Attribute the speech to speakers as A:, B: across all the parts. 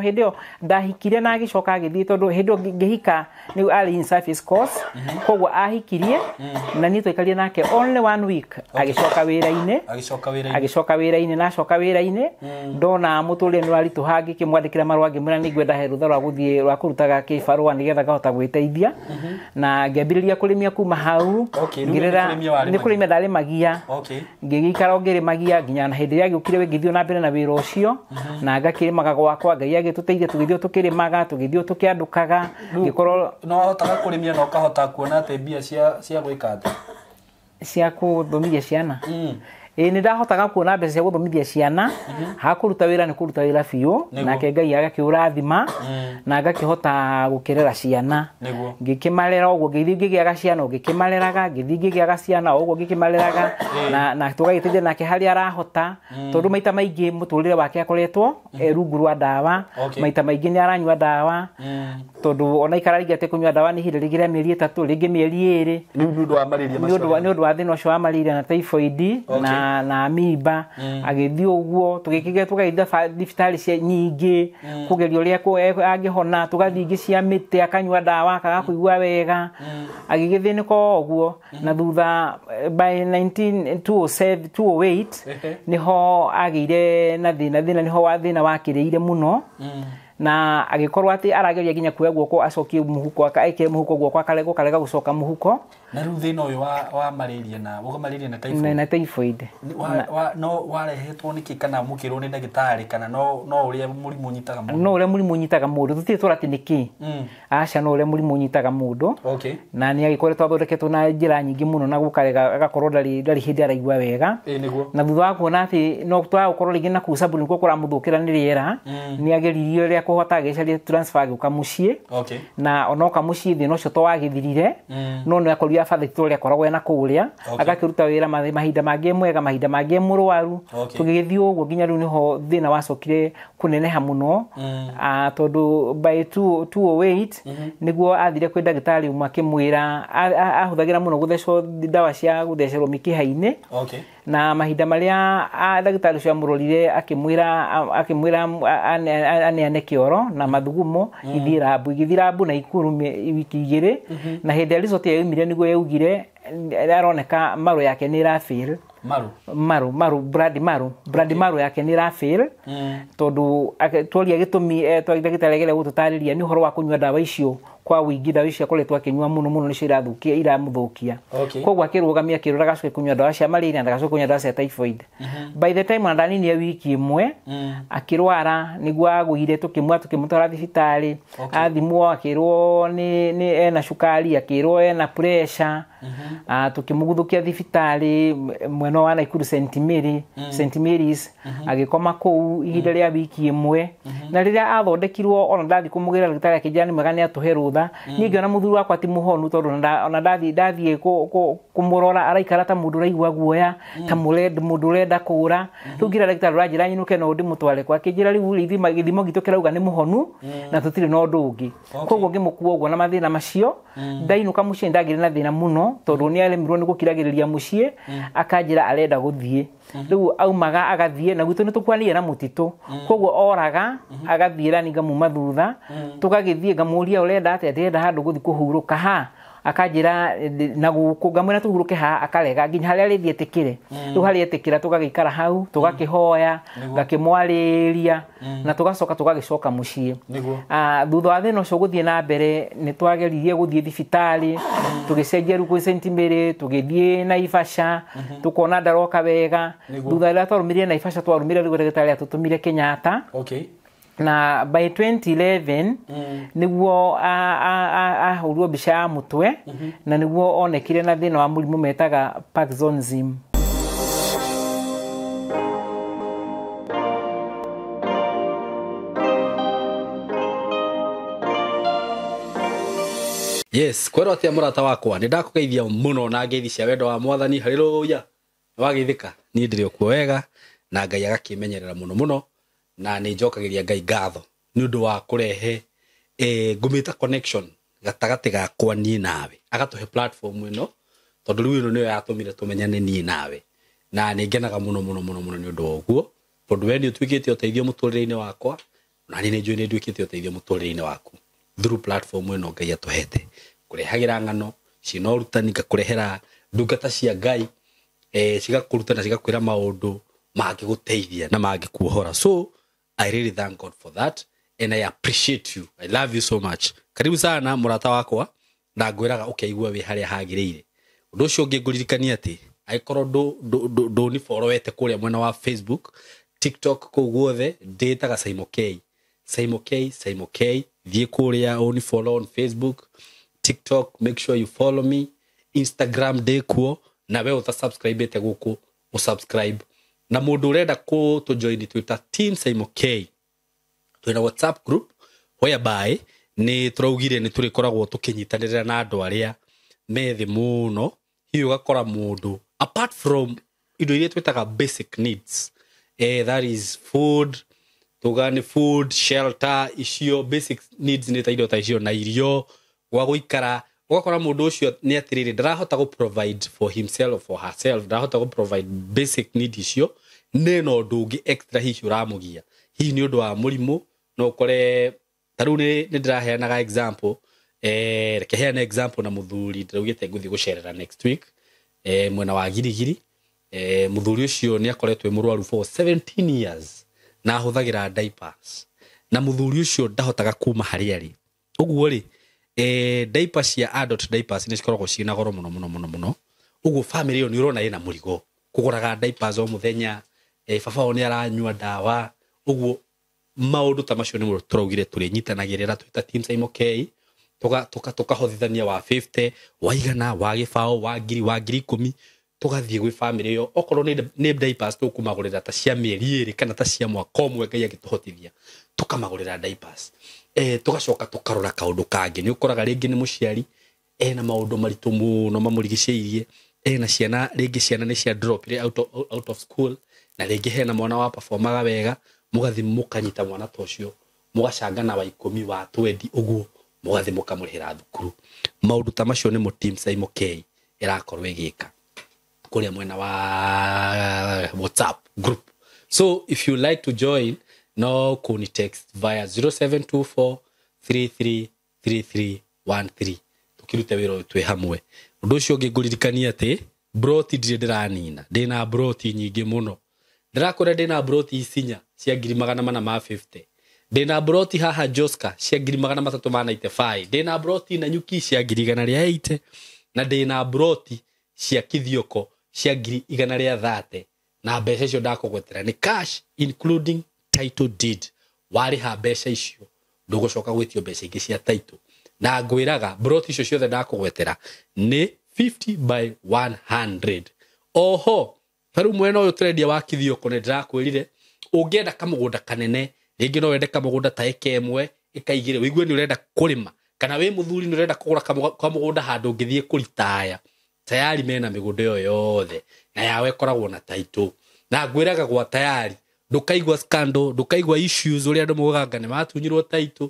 A: Hĩndĩ ĩyo ndahikire na agĩcoka agĩthiĩ, tondũ hĩndĩ ĩyo ngĩhika nĩ arĩ in service course, koguo ahikirie na niĩ twaikarire nake only one week, agĩcoka wĩra-inĩ.
B: Agĩcoka wĩra-inĩ.
A: Agĩcoka wĩra-inĩ, na acoka wĩra-inĩ ndona mũtũrĩre nĩ ũraritũha, ngĩkĩmwandĩkĩra marũa ngĩmwĩra nĩ ngwenda he rũtha rwa gũthiĩ rwa kũrutaga kĩbarũa nĩgetha ngahota gwĩteithia, na ngĩambĩrĩria kũrĩmia kuma hau.
B: Okay, rĩu nĩ
A: Ngĩrera-
B: kũrĩmia warĩmagia?
A: Nĩ kũrĩmia ndarĩmagia. Ngĩgĩikara o ngĩrĩmagia nginya na hĩndĩ ĩrĩa agĩũkire, ngĩthiĩ na mbere na wĩra ũcio na ngakĩrĩmaga gwakwa. Ngai agĩtũteithia, tũgĩthiĩ tũkĩrĩmaga, tũgĩthiĩ tũkĩandũkaga, ngĩkorwo
B: No wahotaga kũrĩmia na ũkahota kuona atĩ mbia cia gwĩka atĩ?
A: Cia kũthomithia ciana. Ĩĩ, nĩ ndahotaga kuona mbeca cia gũthomithia ciana. Ha kũruta wĩra nĩ kũruta wĩra biũ. Nake Ngai agakĩũrathima na ngakĩhota gũkĩrera ciana. Ngĩkĩmarera ũguo, ngĩthiĩ ngĩgĩaga ciana o ngĩkĩmareraga, ngĩthiĩ ngĩgĩaga ciana o ũguo ngĩkĩmareraga, na tũgagĩteithia nake harĩa arahota, tondũ maita maingĩ mũtũrĩre wake akoretwo e rungu rwa ndawa. Maita maingĩ nĩ aranyua ndawa, tondũ ona ikara rĩngĩ atĩ kũnyua ndawa nĩ ihinda rĩngĩ rĩa mĩeri 3, rĩngĩ mĩeri 2.
B: Rĩu nĩ ũndũ wa malaria?
A: Nĩ ũndũ wa thĩna ũcio wa malaria na typhoid na amoeba. Agĩthiĩ ũguo, tũgĩkĩgĩa tũgagĩthiĩ thibitarĩ cia nyingĩ kũgeria ũrĩa angĩhona, tũgathiĩ ingĩ cia mĩtĩ, akanyua ndawa akaga kũigua wega, agĩgĩthĩnĩka o ũguo. Na thutha by 19 207 208 nĩho agĩire na thĩna, nĩho wa thĩna wakĩrĩire mũno, na agĩkorwo atĩ arageria nginya kuoya guoko acokie mũhuko, ekĩre mũhuko guoko akarega gũcoka mũhuko.
B: Na rĩu thĩna ũyũ wa malaria na wa malaria na typhoid?
A: Na typhoid.
B: No warehetwo nĩkĩ, kana mũkĩrwo nĩ ndagĩtarĩ, kana no ũrĩa mũrimũ ũnyitaga mũndũ?
A: No ũrĩa mũrimũ ũnyitaga mũndũ, tũtirĩ twara atĩ nĩkĩ. Aca, no ũrĩa mũrimũ ũnyitaga mũndũ. Na nĩ agĩkoretwo athondeketwo na njĩra nyingĩ mũno na gũkarega, agakorwo ndarĩ hĩndĩ araigua wega.
B: Ĩĩ nĩguo.
A: Na thutha wa kuona atĩ no twaga gũkorwo rĩngĩ na kũu Samburu nĩkuo kũramũthũkĩra nĩ rĩera, nĩ ageririe ũrĩa kũhota, agĩcaria transfer agĩũka mũciĩ. Na onoka mũciĩ thĩna ũcio to wagĩthirire, no nĩ akorire abathĩ ũrĩa akoragwo ena kũrĩa. Agakĩruta wĩra mahinda mangĩ e mwega, mahinda mangĩ e mũrwaru. Tũgĩgĩthiĩ ũguo nginya rĩu nĩho thĩna wacokire kũneneha mũno. Ah, tondũ by 208 nĩguo athire kwĩ ndagĩtarĩ ũmwe, akĩmwĩra ahũthagĩra mũno gũthecwo ndawa cia gũthecerwo mĩkiha-inĩ. Na mahinda marĩa ndagĩtarĩ ũcio amũrorire, akĩmwĩra aneane kĩoro na mathugumo ithiĩ rambu, igĩthiĩ rambu na ikuru wiki 2, na hĩndĩ ya result yaumire nĩguo yaugire aroneka marũ yake nĩ ĩrafail.
B: Maru?
A: Maru, blood marrow, blood marrow yake nĩ ĩrafail, tondũ tworia gĩtũmi, ndagĩtarĩ ageria gũtũtarĩria nĩ ũhoro wa kũnyua ndawa icio kwa wĩingĩ. Ndawa icio akoretwo akĩnyua mũno mũno nĩcio irathũkia, iramũthũkia. Koguo akĩrũgamia, akĩrora ndagacoke kũnyua ndawa cia malaria na ndagacoke kũnyua ndawa cia typhoid. By the time ona ndaninie wiki 1, akĩrwara, nĩguo agũire, tũkĩmua tũkĩmũtwara thibitarĩ. Athimwo akĩrwo nĩ ena cukari, akĩrwo ena pressure. Ah, tũkĩmũguthũkia thibitarĩ mwena wa Naikuru, St Mary, St Mary's, agĩkoma kũu ihinda rĩa wiki 1. Na rĩrĩa athondekirwo, ona ndathiĩ kũmũgĩra ndagĩtarĩ, akĩnjĩra nĩ mwega, nĩ atũhe rũtha. Niĩ ngĩona mũthuri wakwa ti mũhonu, tondũ ona ndathiĩ kũmũrora araikara ta mũndũ ũraigua guoya, ta mũndũ ũrenda kũra. Rĩu ngĩra ndagĩtarĩ, ũranjĩra nyinũke no ndĩmũtware kwa? Akĩnjĩra rĩu rĩ, gĩthimo gitũ kĩrauga nĩ mũhonu na tũtirĩ na ũndũ ũngĩ. Koguo ngĩmũkua ũguo na mathĩna macio. Ndainũka mũciĩ ndagĩrĩ na thĩna mũno, tondũ nĩ aremirwo nĩ gũkiragĩrĩria mũciĩ, akanjĩra arenda gũthiĩ. Rĩu aumaga agathiĩ, na gwitũ nĩ tũkwanĩire na mũtitũ, koguo oraga agathiĩ rani, ngamuma thutha, tũgagĩthiĩ. Ngamũria, ũrenda atĩa? Ndĩrenda handũ gũthiĩ kũhurũka ha. Akanjĩra na gũkũ. Ngamwĩra tũhurũke haha, akarega nginya harĩa arĩthiĩ etĩkĩre. Rĩu harĩa etĩkĩra tũgagĩikara hau, tũgakĩhoya, ngakĩmwarĩria na tũgacoka tũgagĩcoka mũciĩ. Ah, thutha wa thĩna ũcio gũthiĩ na mbere, nĩ twageririe gũthiĩ thibitarĩ, tũgĩcenjia rĩu kwĩ St Mary, tũgĩthiĩ Naivasha, tũkona ndaroka wega. Thutha rĩrĩa twarũmĩrire Naivasha, twarũmĩrire, rĩu ndagĩtarĩ atũtũmire Kenyatta. Na by 2011 nĩguo ahũrwo mbica ya mũtwe, na nĩguo onekire na thĩna wa mũrimũ metaga Parkinsonism.
B: Yes, kwerwo atia mũrata wakwa? Nĩ ndakũgeithia mũno na ngeithi cia wendo wa Mwathani. Haleluya! Wagĩthĩka, niĩ ndĩrĩ okuo wega na Ngai agakĩmenyerera mũno mũno, na nĩ njokagĩria Ngai ngatho nĩ ũndũ wa kũrehe ngũmĩta connection gatagatĩ gakwa niĩ nawe, agatũhe platform ĩno, tondũ rĩu ĩno nĩyo yatũmire tũmenyane niĩ nawe, na nĩ ngenaga mũno mũno mũno mũno nĩ ũndũ wa ũguo, tondũ we nĩ ũtuĩkĩte ũteithio mũtũrĩre-inĩ wakwa. Na niĩ nĩ njũĩ nĩ nduĩkĩte ũteithio mũtũrĩre-inĩ waku through platform ĩno Ngai atũhete, kũrehagĩra ng'ano ciĩna ũrutani, ngakũrehera ndungata cia Ngai, cigakũruta na cigakwĩra maũndũ mangĩgũteithia na mangĩkuohora. So I really thank God for that and I appreciate you. I love you so much. Karibu sana mũrata wakwa, na ngwĩraga ũkeigua wĩ harĩa hagĩrĩire. Ũndũ ũcio ũngĩ ngũririkania atĩ angĩkorwo ndũniborowete kũrĩa mwena wa Facebook, TikTok, kũu guothe ndĩtaga Saimo K, Saimo K, Saimo K. Thiĩ kũrĩa ũni follow on Facebook, TikTok, make sure you follow me. Instagram ndĩkuo, na we ũta subscribe gũkũ ũsubscribe. Na mũndũ ũrenda kũ tũjoin twĩta Team Saimo K, twĩna WhatsApp group whereby nĩ tũraugire nĩ tũrĩkoragwo tũkĩnyitanĩrĩra na andũ arĩa me thĩ mũno. Hihi ũgakora mũndũ, apart from indo iria twĩtaga basic needs, that is food, tuga nĩ food, shelter, icio basic needs nĩ ta indo ta icio na irio, gwa gũikara, ũgakora mũndũ ũcio nĩ atĩrĩrĩ, ndarahota gũ provide for himself or herself, ndarahota gũ provide basic need icio, nĩ na ũndũ ũngĩ extra hihi ũramũgia, hihi nĩ ũndũ wa mũrimũ. No ũkore ta rĩu nĩ ndĩraheanaga example, reke heane example na mũthuri ndĩraugĩte ngũthiĩ gũcerera next week, mwena wa Girigiri. Mũthuri ũcio nĩ akoretwo e mũrwaru for 17 years na ahũthagĩra diapers, na mũthuri ũcio ndahotaga kuma harĩa arĩ. Ũguo rĩ, diaper cia adult diapers nĩ cikoragwo ciĩna goro mũno mũno mũno mũno. Ũguo family ĩyo nĩ ũrona ĩna mũrigo kũgũraga diapers o mũthenya. Baba wao nĩ aranyua ndawa. Ũguo maũndũ ta macio nĩmo tũraugire tũrĩnyitanagĩrĩra twĩta Team Saimo K, tũkahothithania wa 50, wa igana, wa gĩbaũ, wa ngiri, wa 10,000, tũgathiĩ gwĩ family ĩyo. Okorwo nĩ diapers, tũkũmagũrĩra ta cia mĩeri 2 kana ta cia mwaka ũmwe, Ngai agĩtũhotithia tũkamagũrĩra diapers. Tũgacoka tũkarora kaũndũ kangĩ. Nĩ ũkoraga rĩngĩ nĩ mũciari ena maũndũ maritũ mũno mamũrigicĩirie, ena ciana, rĩngĩ ciana nĩ cia drop out of school, na rĩngĩ hena mwana wa performaga wega. Mũgathiĩ mũkanyita mwana ta ũcio, mũgacangana wa 10, wa 20, ũguo mũgathiĩ mũkamũrĩhĩra thukuru. Maũndũ ta macio nĩmo Team Saimo K ĩrakorwo ĩgĩka kũrĩa mwena wa WhatsApp group. So if you like to join, no kuni text via 0724 333313, tukirute wĩra ũyũ twĩ hamwe. Ũndũ ũcio ũngĩ ngũririkania atĩ broti ndirĩ ndĩranina, ndĩna broti nyingĩ mũno. Ndĩrakwĩra ndĩna broti Isinya cia 450,000, ndĩna broti haha Joska cia 395,000, ndĩna broti Nanyuki cia 180,000, na ndĩna broti cia Kithioko cia 130,000. Na mbeca icio ndakũgwetera nĩ cash including title deed. Warĩha mbeca icio, ndũgũcoka gwĩtio mbeca ingĩ cia title. Na ngwĩraga broti icio ciothe ndakũgwetera nĩ 50 by 100. Oho tarĩu mwena ũyũ tũrendia wa Kithioko, nĩ ndĩrakwĩrire ũngĩenda kamũgũnda kanene, rĩngĩ no wende kamũgũnda ta ĩka 1, ĩka 2, ũigue nĩ ũrenda kũrĩma, kana wĩ mũthuri nĩ ũrenda kũgũra kamũgũnda handũ ũngĩthiĩ kũritaya, Tayari mena mĩgũnda ĩyo yothe na yawe ĩkoragwo na title. Na ngwĩraga gwa Tayari ndũkaigua scandal, ndũkaigua issues ũrĩa andũ maugaga nĩ matunyirwo title.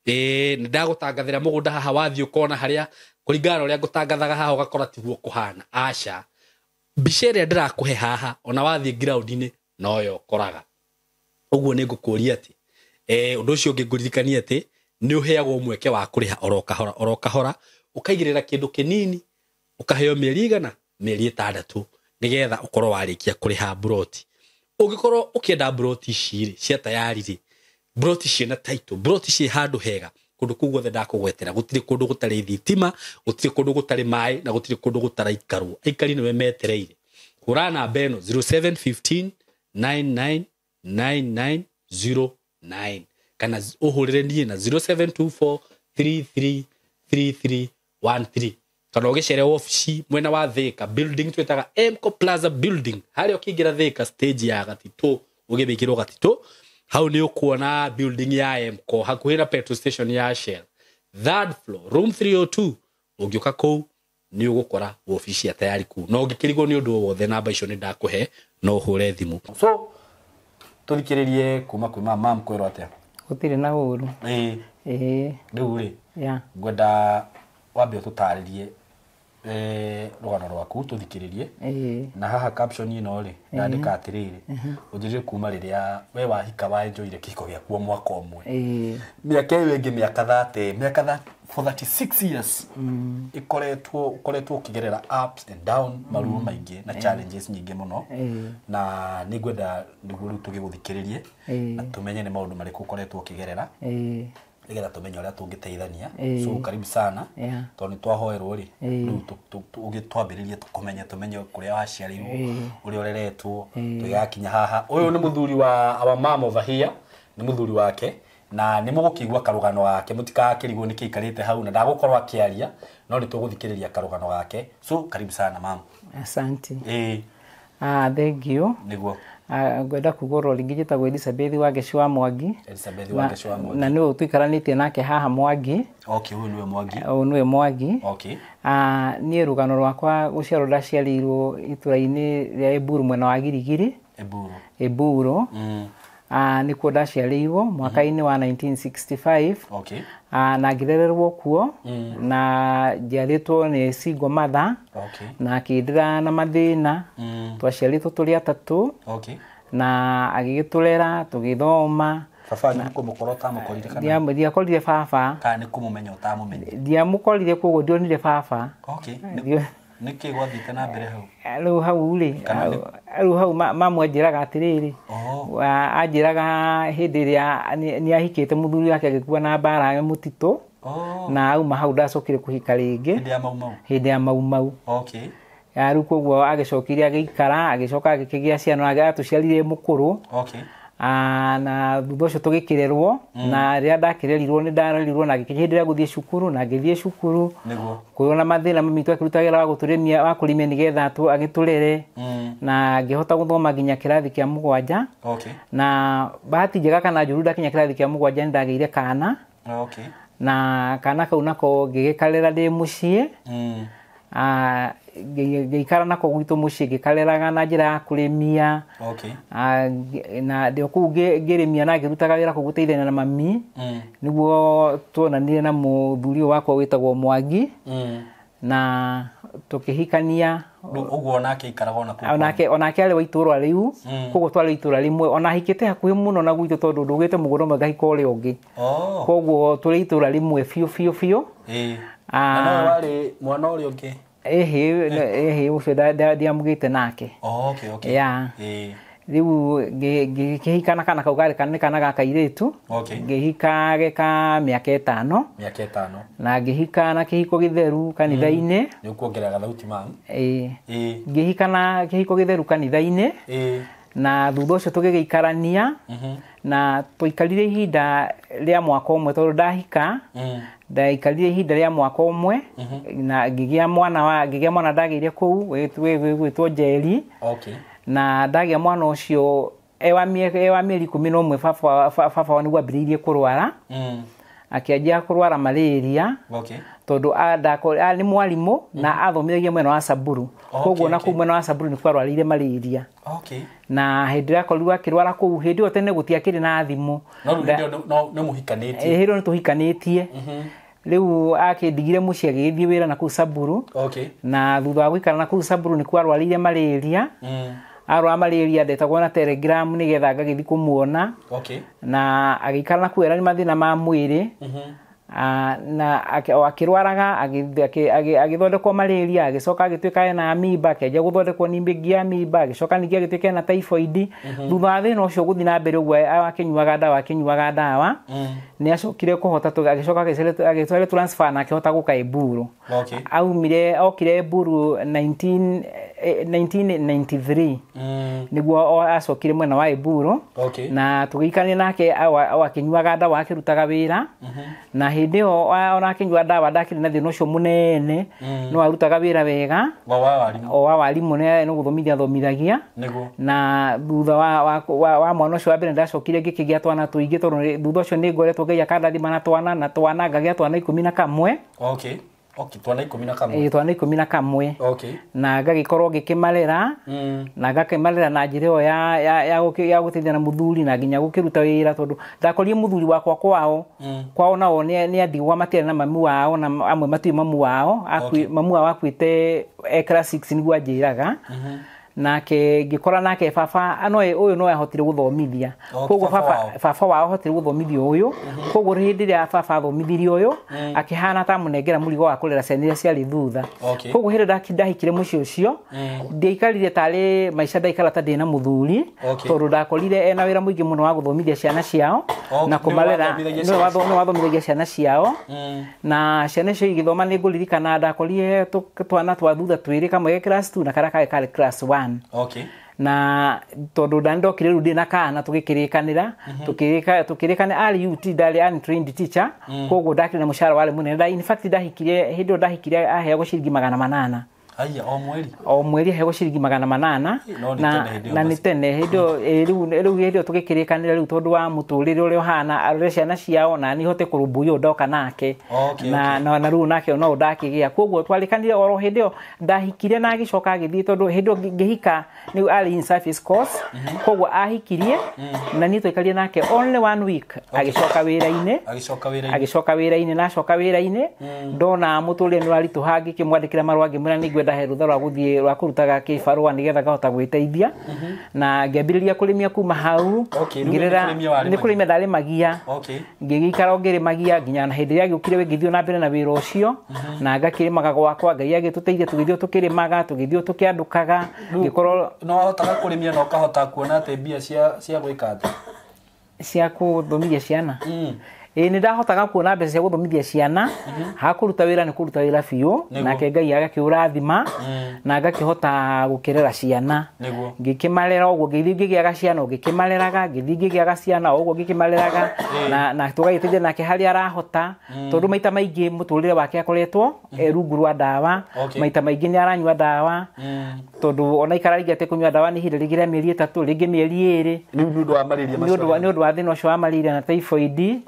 B: Nĩ ndagũtangathĩra mũgũnda haha, wathiĩ ũkona harĩa kũringana na ũrĩa ngũtangathaga haha ũgakora tiguo kũhana. Aca, mbica ĩrĩa ndĩrakũhe haha, ona wathiĩ ground-inĩ noyo ũkoraga. Ũguo nĩ ngũkũria atĩ ũndũ ũcio ũngĩ ngũririkania atĩ nĩ ũheagwo mweke wa kũrĩha oro kahora oro kahora, ũkaigĩrĩra kĩndũ kĩnini, ũkaheo mĩeri igana, mĩeri 6, nĩgetha ũkorwo warĩkia kũrĩha broti. Ũngĩkorwo ũkĩenda broti ici rĩ cia Tayari rĩ, broti ciĩna title, broti ciĩ handũ hega, kũndũ kũu guothe ndakũgwetera gũtirĩ kũndũ gũtarĩ thitima, gũtirĩ kũndũ gũtarĩ maĩ, na gũtirĩ kũndũ gũtaraikarwo. Aikari nĩwe metereire. Hũra namba ĩno 0715 999909, kana ũhũrĩre niĩ na 0724 333313, kana ũgĩcere wabici mwena wa Thika building twĩtaga Emco Plaza building. Harĩa ũkĩingĩra Thika stage ya Gatitũ, ũgĩthĩkĩrwo Gatitũ, hau nĩ ũkuona building ya Emco hakuhĩ na petrol station ya Shell, third floor, room 302. Ũngĩũka kũu nĩ ũgũkora wabici ya Tayari kũu. Na ũngĩkĩrigwo nĩ ũndũ o wothe, namba icio nĩ ndakũhe, no ũhũre thimũ. So tũthikĩrĩrie kuma kwĩ mam. Kwĩrwo atĩa?
A: Gũtirĩ na ũru.
B: Ĩĩ.
A: Ĩĩ.
B: Rĩu rĩ,
A: ya
B: ngwenda wambe ũtũtarĩrie Rũgano rwaku tũthikĩrĩrie. Na haha caption ĩno rĩ, ndandĩka atĩrĩrĩ, ũnjĩrire kuma rĩrĩa we wahika waenjoyire kĩhiko gĩaku o mwaka ũmwe. Mĩaka ĩyo ĩngĩ mĩaka 30, mĩaka for 36 years ikoretwo ũkoretwo ũkĩgerera ups and down, maruo maingĩ na challenges nyingĩ mũno. Na nĩ ngwenda nĩguo rĩu tũgĩgũthikĩrĩrie na tũmenye nĩ maũndũ marĩkũ ũkoretwo ũkĩgerera, nĩgetha tũmenye ũrĩa tũngĩteithania. So karibu sana. Tondũ nĩ twahoerwo rĩ, rĩu ũgĩtwambĩrĩrie tũkũmenye, tũmenye kũrĩa waciarĩirwo, ũrĩa ũreretwo, tũgĩgakinya haha. Ũyũ nĩ mũthuri wa our mom over here, nĩ mũthuri wake, na nĩ mũgũkĩigua karũgano gake, mũtikakĩrigwo nĩ kĩikarĩte hau na ndagũkorwo akĩaria, no nĩ tũgũthikĩrĩria karũgano gake. So karibu sana, mam.
A: Asante. Ah, thank you.
B: Nĩguo.
A: Ah, ngwenda kuga oro rĩngĩ njĩtagwo Elizabeth Wangeci wa Mwangi.
B: Elizabeth Wangeci wa Mwangi.
A: Na nĩwe tũikaranĩtie nake haha Mwangi.
B: Okay, ũyũ nĩwe Mwangi.
A: Ũyũ nĩwe Mwangi. Ah, niĩ rũgano rwakwa gũciarwo ndaciarĩirwo itũra-inĩ rĩa Eburu mwena wa Girigiri.
B: Eburu.
A: Eburu. Ah, nĩkuo ndaciarĩirwo mwaka-inĩ wa 1965. Ah, na ngĩrererwo kuo, na njiarĩtwo nĩ single mother. Na akĩndĩra na mathĩna. Twaciarĩtwo tũrĩ atatũ. Na agĩgĩtũrera tũgĩthoma.
B: Baba nĩ kũmũkora ũtamũkorire kana?
A: Ndiakorire baba.
B: Kana nĩ kũmũmenya ũtamũmenyire?
A: Ndiamũkorire, koguo ndionire baba.
B: Nĩkĩ gwathiĩte na mbere hau?
A: Rĩu hau rĩ, rĩu hau mamu anjĩraga atĩrĩrĩ, anjĩraga hĩndĩ ĩrĩa nĩ ahikĩte mũthuri wake agĩkua na mbara ya mũtitũ. Na auma hau ndacokire kũhika rĩngĩ.
B: Hĩndĩ ya Mau Mau?
A: Hĩndĩ ya Mau Mau. Ya rĩu koguo agĩcokire agĩikara, agĩcoka agĩkĩgĩa ciana, atũciarire mũkũrũ. Na thutha ũcio tũgĩkĩrerwo, na rĩrĩa ndakĩrerirwo nĩ ndarerirwo na ngĩkinya hĩndĩ ĩrĩa gũthiĩ cukuru, na ngĩthiĩ cukuru. Kũrĩ na mathĩna, mami witũ akĩruta wĩra wa gũtũrĩmia, wa kũrĩmia nĩgetha agĩtũrere. Na ngĩhota gũthoma nginya kĩrathi kĩa mũgwanja. Na bahati njega kana njũru ndakinya kĩrathi kĩa mũgwanja nĩ ndagĩire kana. Na kana kau nako ngĩgĩkarera ndĩ mũciĩ. Ngĩikara nako gwitũ mũciĩ, ngĩkareraga na njĩra ya kũrĩmia. Na ndĩ o kũu ngĩrĩmia na ngĩrutaga wĩra kũu gũteithania na mami. Nĩguo tuonanire na mũthuri ũyũ wakwa wĩtagwo Mwangi. Na tũkĩhikania.
B: Ũguo onake aikaraga ona kũu?
A: Onake arĩ wa itũũra rĩu. Koguo twarĩ itũũra rĩmwe. Ona ahikĩte hakuhĩ mũno na gwitũ tondũ ndũgĩte mũgũnda ũmwe ngahika ũrĩa ũngĩ. Koguo tũrĩ itũũra rĩmwe biũ biũ biũ.
B: Na nowe warĩ mwana ũrĩa ũngĩ?
A: Ĩhĩ, ũcio ndiamũgĩte nake. Ya. Rĩu ngĩhika na kana kau karĩ nĩ kana ga kairĩtu. Ngĩhika ge ka mĩaka ĩtano.
B: Mĩaka ĩtano.
A: Na ngĩhika na kĩhiko gĩtheru kanitha-inĩ.
B: Nĩ ũkuongerera gathauti, mam.
A: Ngĩhika na kĩhiko gĩtheru kanitha-inĩ. Na thutha ũcio tũgĩgĩikarania. Na twaikarire ihinda rĩa mwaka ũmwe tondũ ndahika. Ndaikarire ihinda rĩa mwaka ũmwe. Na ngĩgĩa mwana wa, ngĩgĩa mwana ndagĩire kũu, wĩtwo Njeri. Na ndagĩa mwana ũcio e wa mĩeri 11, baba wao nĩguo ambĩrĩirie kũrwara. Akĩanjia kũrwara malaria. Tondũ nĩ mwarimũ na athomithagia mwena wa Samburu. Koguo na kũu mwena wa Samburu nĩkuo arwarĩire malaria. Na hĩndĩ ĩrĩa akorirwo akĩrwara kũu, hĩndĩ ĩyo tene gũtiakĩrĩ na thimũ.
B: No rĩu hĩndĩ ĩyo nĩ mũhikanĩtie?
A: Hĩndĩ ĩyo nĩ tũhikanĩtie. Rĩu akĩndigire mũciĩ agĩgĩthiĩ wĩra na kũu Samburu. Na thutha wa gũikara na kũu Samburu nĩkuo arwarĩire malaria. Arwara malaria ndetagwo na telegram nĩgetha ngagĩthiĩ kũmuona. Na agĩikara na kũu era nĩ mathĩna ma mwĩrĩ. Na o akĩrwaraga, agĩthondekwo malaria, agĩcoka agĩtuĩka ena amiba, akĩanjia gũthondekwo ningĩ amiba, agĩcoka ningĩ agĩtuĩka ena typhoid. Thutha wa thĩna ũcio gũthiĩ na mbere ũguo akĩnyuaga ndawa, akĩnyuaga ndawa, nĩ acokire kũhota, agĩcoka agĩtwarwo transfer na akĩhota gũka Eburu. Aumire okire Eburu 1993 nĩguo acokire mwena wa Eburu. Na tũgĩikarania nake o akĩnyuaga ndawa, akĩrutaga wĩra. Na hĩndĩ ĩyo ona akĩnyua ndawa ndakĩrĩ na thĩna ũcio mũnene, no arutaga wĩra wega.
B: O wa warimũ.
A: O wa warimũ, nĩ gũthomithia athomithagia. Na thutha wa mwana ũcio wa mbere ndacokire ngĩkĩgĩa twana tũingĩ, tondũ thutha ũcio nĩ ngoretwo Ngai akandathima na twana, na twana ngagĩa twana 11.
B: Okay, twana 11.
A: Ĩĩ, twana 11.
B: Okay.
A: Na ngagĩkorwo ngĩkĩmarera na ngakĩmarera na njĩra ĩyo ya gũteithia na mũthuri na nginya gũkĩruta wĩra tondũ ndakorire mũthuri wakwa kwao kwao nao nĩ andigwa matiarĩ na mami wao na amwe matiũĩ mamu wao. Mamu wao akuĩte e class 6 nĩguo anjĩraga. Nake ngĩkora nake baba no ũyũ no ahotire gũthomithia. Koguo baba wao ahotire gũthomithia ũyũ. Koguo hĩndĩ ĩrĩa baba athomithirie ũyũ akĩhana ta mũnengera mũrigo wa kũrera ciana iria ciarĩ thutha. Koguo hĩndĩ ndahikire mũciĩ ũcio ndiaikarire tarĩ maica ndaikara ta ndĩna mũthuri tondũ ndakorire ena wĩra mũingĩ mũno wa gũthomithia ciana ciao na kũmarera. Nĩwe wathomithagia ciana ciao na ciana icio igĩthoma. Nĩ ngũririkana ndakorire twana twa thutha twĩrĩ, kamwe ge class 2 na karĩa kangĩ karĩ class 1.
B: Okay.
A: Na tondũ ndandokire rĩu ndĩna kana tũgĩkĩrĩkanĩra tũkĩrĩkanĩra arĩ UT ndarĩ untrained teacher. Koguo ndakĩrĩ na mũcara warĩ mũnene. In fact ndahikire hĩndĩ ĩyo ndahikire aheagwo ciringi 800.
B: Aya, o mweri.
A: O mweri aheagwo ciringi 800. Na nĩ tene hĩndĩ ĩyo rĩu hĩndĩ ĩyo tũgĩkĩrĩkanĩra rĩu tondũ wa mũtũrĩre ũrĩa ũhana arore ciana ciao na niĩ hote kũrũmbũiya ndoka nake. Na na rĩu nake no ndakĩgĩa. Koguo twarĩkanire oro hĩndĩ ĩyo ndahikire na agĩcoka agĩthiĩ tondũ hĩndĩ ĩyo ngĩhika nĩ arĩ in service course. Koguo ahikirie na niĩ twaikarire nake only 1 week agĩcoka wĩra-inĩ. Agĩcoka wĩra-inĩ na acoka wĩra-inĩ ndona mũtũrĩre nĩ ũraritũha ngĩkĩmwandĩkĩra marũa ngĩmwĩra nĩ ngwenda he rũtha rwa gũthiĩ rwa kũrutaga kĩbarũa nĩgetha ngahota gwĩteithia. Na ngĩambĩrĩria kũrĩmia kuma hau. Ngĩrera nĩ kũrĩmia ndarĩmagia. Ngĩgĩikara o ngĩrĩmagia nginya na hĩndĩ ĩrĩa agĩũkire ngĩthiĩ na mbere na wĩra ũcio na ngakĩrĩmaga gwakwa. Ngai agĩtũteithia tũgĩthiĩ tũkĩrĩmaga tũgĩthiĩ tũkĩandũkaga ngĩkorwo
B: no wahotaga kũrĩmia na ũkahota kuona atĩ mbia cia gwĩka atĩa
A: cia kũthomithia ciana. Ĩĩ nĩ ndahotaga kuona mbeca cia gũthomithia ciana. Hakũruta wĩra nĩ kũruta wĩra biũ nake Ngai agakĩũrathima na ngakĩhota gũkĩrera ciana. Ngĩkĩmarera ũguo ngĩthiĩ ngĩgĩaga ciana ngĩkĩmareraga ngĩthiĩ ngĩgĩaga ciana ũguo ngĩkĩmareraga na tũgagĩteithia nake harĩa arahota tondũ maita maingĩ mũtũrĩre wake akoretwo e rungu rwa ndawa. Maita maingĩ nĩ aranyua ndawa tondũ ona ikara rĩngĩ atekũnyua ndawa nĩ ihinda rĩngĩ rĩa mĩeri 3 rĩngĩ mĩeri 2
B: nĩ ũndũ wa malaria macio
A: nĩ ũndũ wa thĩna ũcio wa malaria na typhoid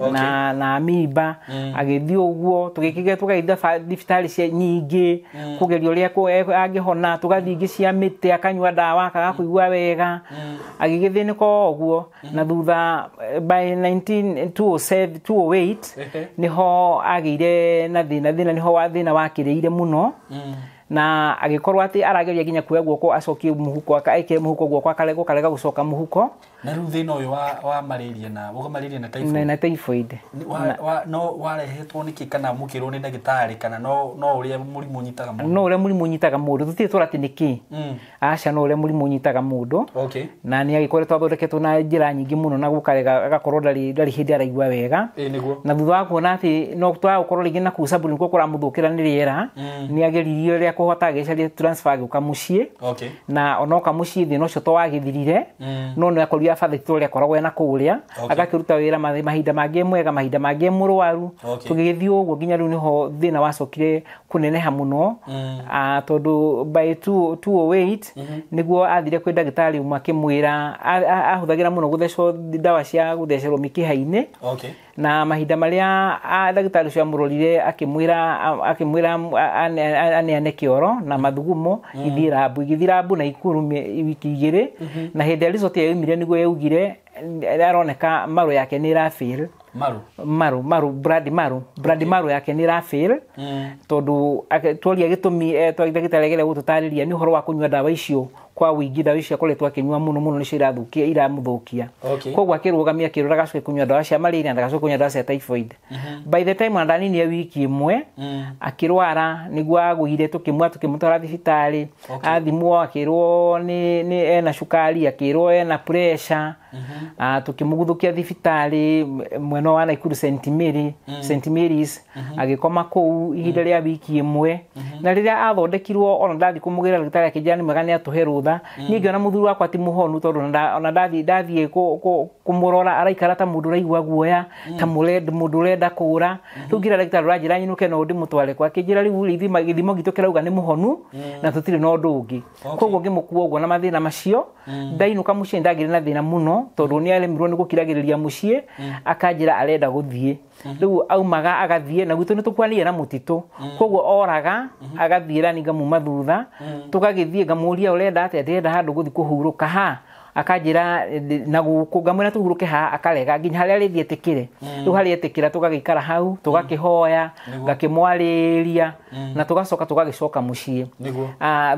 A: na amiba. Agĩthiĩ ũguo tũgĩkĩgĩa tũgagĩthiĩ thibitarĩ cia nyingĩ kũgeria ũrĩa angĩhona tũgathiĩ ingĩ cia mĩtĩ akanyua ndawa akaga kũigua wega agĩgĩthĩnĩka o ũguo. Na thutha by 2008 nĩho agĩire na thĩna nĩho thĩna wakĩrĩire mũno na agĩkorwo atĩ arageria nginya kuoya guoko acokie mũhuko ekĩre mũhuko guoko akarega gũcoka mũhuko.
B: Na rĩu thĩna ũyũ wa malaria na wa malaria na typhoid
A: na typhoid
B: no warehetwo nĩkĩ kana mũkĩrwo nĩ ndagĩtarĩ kana no ũrĩa mũrimũ ũnyitaga mũndũ?
A: No ũrĩa mũrimũ ũnyitaga mũndũ tũtirĩ tũra atĩ nĩkĩ. Aca no ũrĩa mũrimũ ũnyitaga mũndũ. Na nĩ agĩkoretwo athondeketwo na njĩra nyingĩ mũno na gũkarega agakorwo ndarĩ hĩndĩ araigua wega. Na thutha wa kuona atĩ no twagũkorwo rĩngĩ na kũu Samburu nĩkuo kũramũthũkĩra nĩ rĩera nĩ ageririe ũrĩa kũhota agĩcaria transfer agĩũka mũciĩ. Na onoka mũciĩ thĩna ũcio to wagĩthirire no nĩ akorire abathĩ ũrĩa akoragwo ena kũrĩa agakĩruta wĩra mahinda mangĩ mwega mahinda mangĩ mũrwaru. Tũgĩgĩthiĩ ũguo nginya rĩu nĩho thĩna wacokire kũneneha mũno tondũ by 2008 nĩguo athire kwĩ ndagĩtarĩ ũmwe akĩmwĩra ahũthagĩra mũno gũthecwo ndawa cia gũthecerwo mĩkiha-inĩ. Na mahinda marĩa ndagĩtarĩ ũcio amũrorire akĩmwĩra aneane kĩoro na mathugumo ithiĩ rambu igĩthiĩ rambu na Ikuru wiki 2 na hĩndĩ ĩrĩa result yaumire nĩguo yaugire aroneka maru yake nĩ ĩrafail. Maru blood maru yake nĩ ĩrafail tondũ tworia gĩtũmi ndagĩtarĩ ageria gũtũtarĩria nĩ ũhoro wa kũnyua ndawa icio kwa ũingĩ. Ndawa icio akoretwo akĩnyua mũno mũno nĩcio iramũthũkia. Koguo akĩrũgamia akĩrora agacoke kũnyua ndawa cia malaria na ndagacoke kũnyua ndawa cia typhoid. By the time andaninire wiki 1 akĩrwara nĩguo agũire tũkĩmũtwara thibitarĩ athimwo akĩrwo nĩ ena cukari akĩrwo ena pressure. Tũkĩmũguthũkia thibitarĩ mwena wa Nakuru St Mary's agĩkoma kũu ihinda rĩa wiki 1 na rĩrĩa athondekirwo ona ndathiĩ kũmũgĩra ndagĩtarĩ akĩnjĩra nĩ mwega nĩ atũhe rũtha. Niĩ ngĩona mũthuri wakwa ti mũhonu tondũ ona ndathiĩ kũmũrora araikara ta mũndũ ũraigua guoya ta mũndũ ũrenda kũũra. Rĩu ngĩra ndagĩtarĩ ũranjĩra nyinũke no ndĩmũtware kwa akĩnjĩra rĩu gĩthimo gitũ kĩrauga nĩ mũhonu na tũtirĩ na ũndũ ũngĩ. Koguo ngĩmũkua ũguo na mathĩna macio ndainũka mũciĩ ndagĩrĩ na thĩna mũno tondũ nĩ aremirwo nĩ gũkiragĩrĩria mũciĩ akanjĩra arenda gũthiĩ. Rĩu aumaga agathiĩ na gwitũ nĩ tũkwanĩire na mũtitũ koguo oraga agathiĩ rani ngamuma thutha tũgagĩthiĩ ngamũria ũrenda atĩa ndĩrenda handũ gũthiĩ kũhurũka ha akanjĩra na gũkũ ngamwĩra tũhurũke haha akarega nginya harĩa arĩthiĩ etĩkĩre. Rĩu harĩa etĩkĩra tũgagĩikara hau tũgakĩhoya ngakĩmwarĩria na tũgacoka tũgagĩcoka mũciĩ.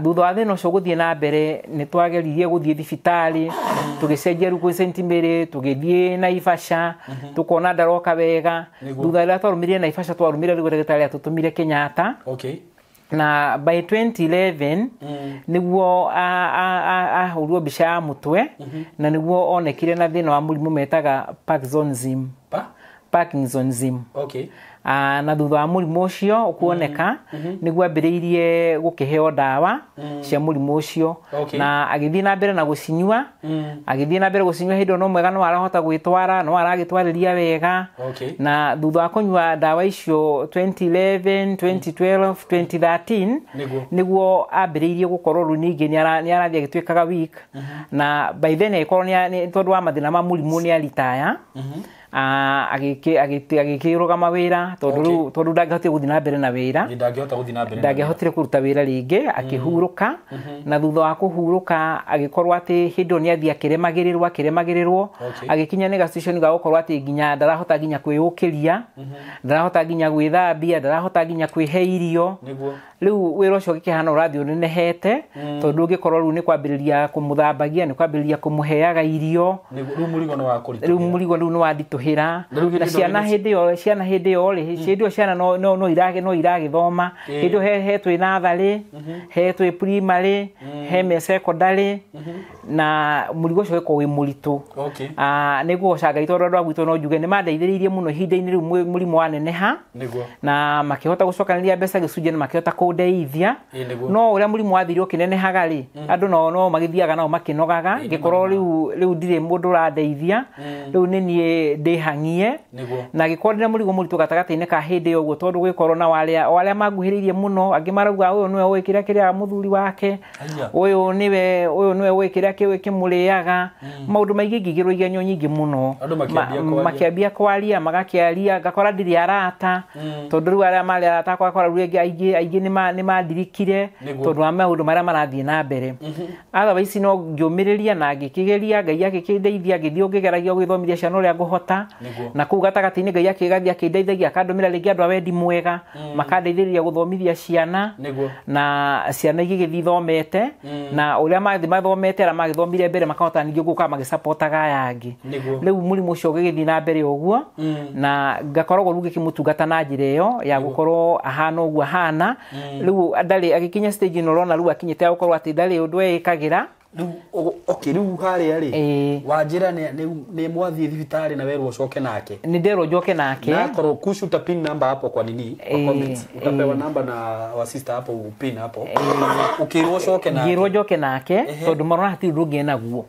A: Thutha wa thĩna ũcio gũthiĩ na mbere nĩ twageririe gũthiĩ thibitarĩ tũgĩcenjia rĩu kwĩ St Mary tũgĩthiĩ Naivasha tũkona ndaroka wega. Thutha rĩrĩa twarũmĩrire Naivasha twarũmĩrire rĩu ndagĩtarĩ atũtũmire Kenyatta. Na by 2011 niguo ahũrwo mbica ya mũtwe na niguo onekire na thĩna wa mũrimũ metaga Parkinsonism. Parkinsonism. Na thutha wa mũrimũ ũcio ũkuoneka niguo ambĩrĩirie gũkĩheo ndawa cia mũrimũ ũcio na agĩthiĩ na mbere na gũcinyua agĩthiĩ na mbere gũcinyua hĩndĩ ĩyo no mwega no arahota gwĩtwara no aragĩtwarĩria wega. Na thutha wa kũnyua ndawa icio 2011 2012 2013 niguo ambĩrĩirie gũkorwo rĩu ningĩ nĩ arathiĩ agĩtuĩkaga weak na by then agĩkorwo nĩ tondũ wa mathĩna ma mũrimũ nĩ aritaya agĩkĩrũgama wĩra tondũ tondũ ndangĩhotire gũthiĩ na mbere na wĩra ndangĩahotire kũruta wĩra rĩngĩ akĩhurũka. Na thutha wa kũhurũka agĩkorwo atĩ hĩndĩ ĩyo nĩ athiĩ akĩremagĩrĩrwo agĩkinya nĩ ga-situation ga gũkorwo atĩ nginya ndarahota nginya kwĩyũkĩria ndarahota nginya gwĩthambia ndarahota nginya kwĩhe irio. Rĩu wĩra ũcio ũgĩkĩhana ũrathiĩ ũnenehete tondũ ũngĩkorwo rĩu nĩ kwambĩrĩria kũmũthambagia nĩ kwambĩrĩria kũmũheaga irio rĩu mũrigo rĩu nĩ wanditũhĩra. Na ciana hĩndĩ ĩyo ciana hĩndĩ ĩyo rĩ hĩndĩ ĩyo ciana no iragĩthoma hĩndĩ ĩyo he twĩ natharĩ he twĩ primary he me secondary na mũrigo ũcio ũgĩkorwo wĩ mũritũ. Nĩ ngũgoca Ngai tondũ andũ a gwitũ no njuge nĩ mandeithĩrĩirie mũno ihinda-inĩ rĩu mũrimũ waneneha na makĩhota gũcokanĩria mbeca gĩcunjĩ na makĩhota kũndeithia. No ũrĩa mũrimũ wathire ũkĩnenehaga rĩ andũ no magĩthiaga nao makĩnogaga ngĩkorwo rĩu ndirĩ mũndũ ũrandeithia rĩu nĩ niĩ ndĩhang'ie na gĩkorwo ndĩna mũrigo mũritũ gatagatĩ-inĩ ka hĩndĩ ĩyo ũguo tondũ gwĩkorwo na arĩa manguhĩrĩirie mũno angĩ marauga ũyũ nĩwe ũĩ kĩrĩa kĩrĩaga mũthuri wake ũyũ nĩwe ũĩ kĩrĩa kĩmũrĩaga maũndũ maingĩ ngĩgĩrwo igenyo nyingĩ mũno makĩambia kwaria magakĩaria ngakora ndirĩ arata tondũ rĩu arĩa marĩ arata akwa ngakora rĩu aingĩ nĩ mandirikire tondũ wa maũndũ marĩa marathiĩ na mbere. Otherwise no ngĩũmĩrĩria na ngĩkĩgeria Ngai agĩkĩndeithia ngĩthiĩ ngĩgeragia gwĩthomithia ciana ũrĩa ngũhota na kũu gatagatĩ-inĩ Ngai akĩgathiĩ akĩndeithagia akandũmĩra rĩngĩ andũ a wendi mwega makandeithĩrĩria gũthomithia ciana na ciana igĩgĩthiĩ ithomete na ũrĩa mathiĩ mathomete arĩa magĩthomire mbere makahota ningĩ gũka magĩcapotaga aya angĩ. Rĩu mũrimũ ũcio ũgĩgĩthiĩ na mbere ũguo na ngakoragwo rĩu ngĩkĩmũtungata na njĩra ĩyo ya gũkorwo ahana ũguo ahana. Rĩu ndarĩ agĩkinya stage ĩno ũrona rĩu akinyĩte ya gũkorwo atĩ ndarĩ ũndũ eĩkagĩra.
B: Rĩu harĩa rĩ wanjĩra nĩ mwathiĩ thibitarĩ na werwo ũcoke nake
A: nĩ nderwo njoke nake
B: na korwo kushu uta pin number hapo kwa nini kwa comments utapewa namba na wa sister hapo upin hapo ukirwo ũcoke nake
A: ngĩrwo njoke nake tondũ marona hatirĩ ũndũ ũngĩ enaguo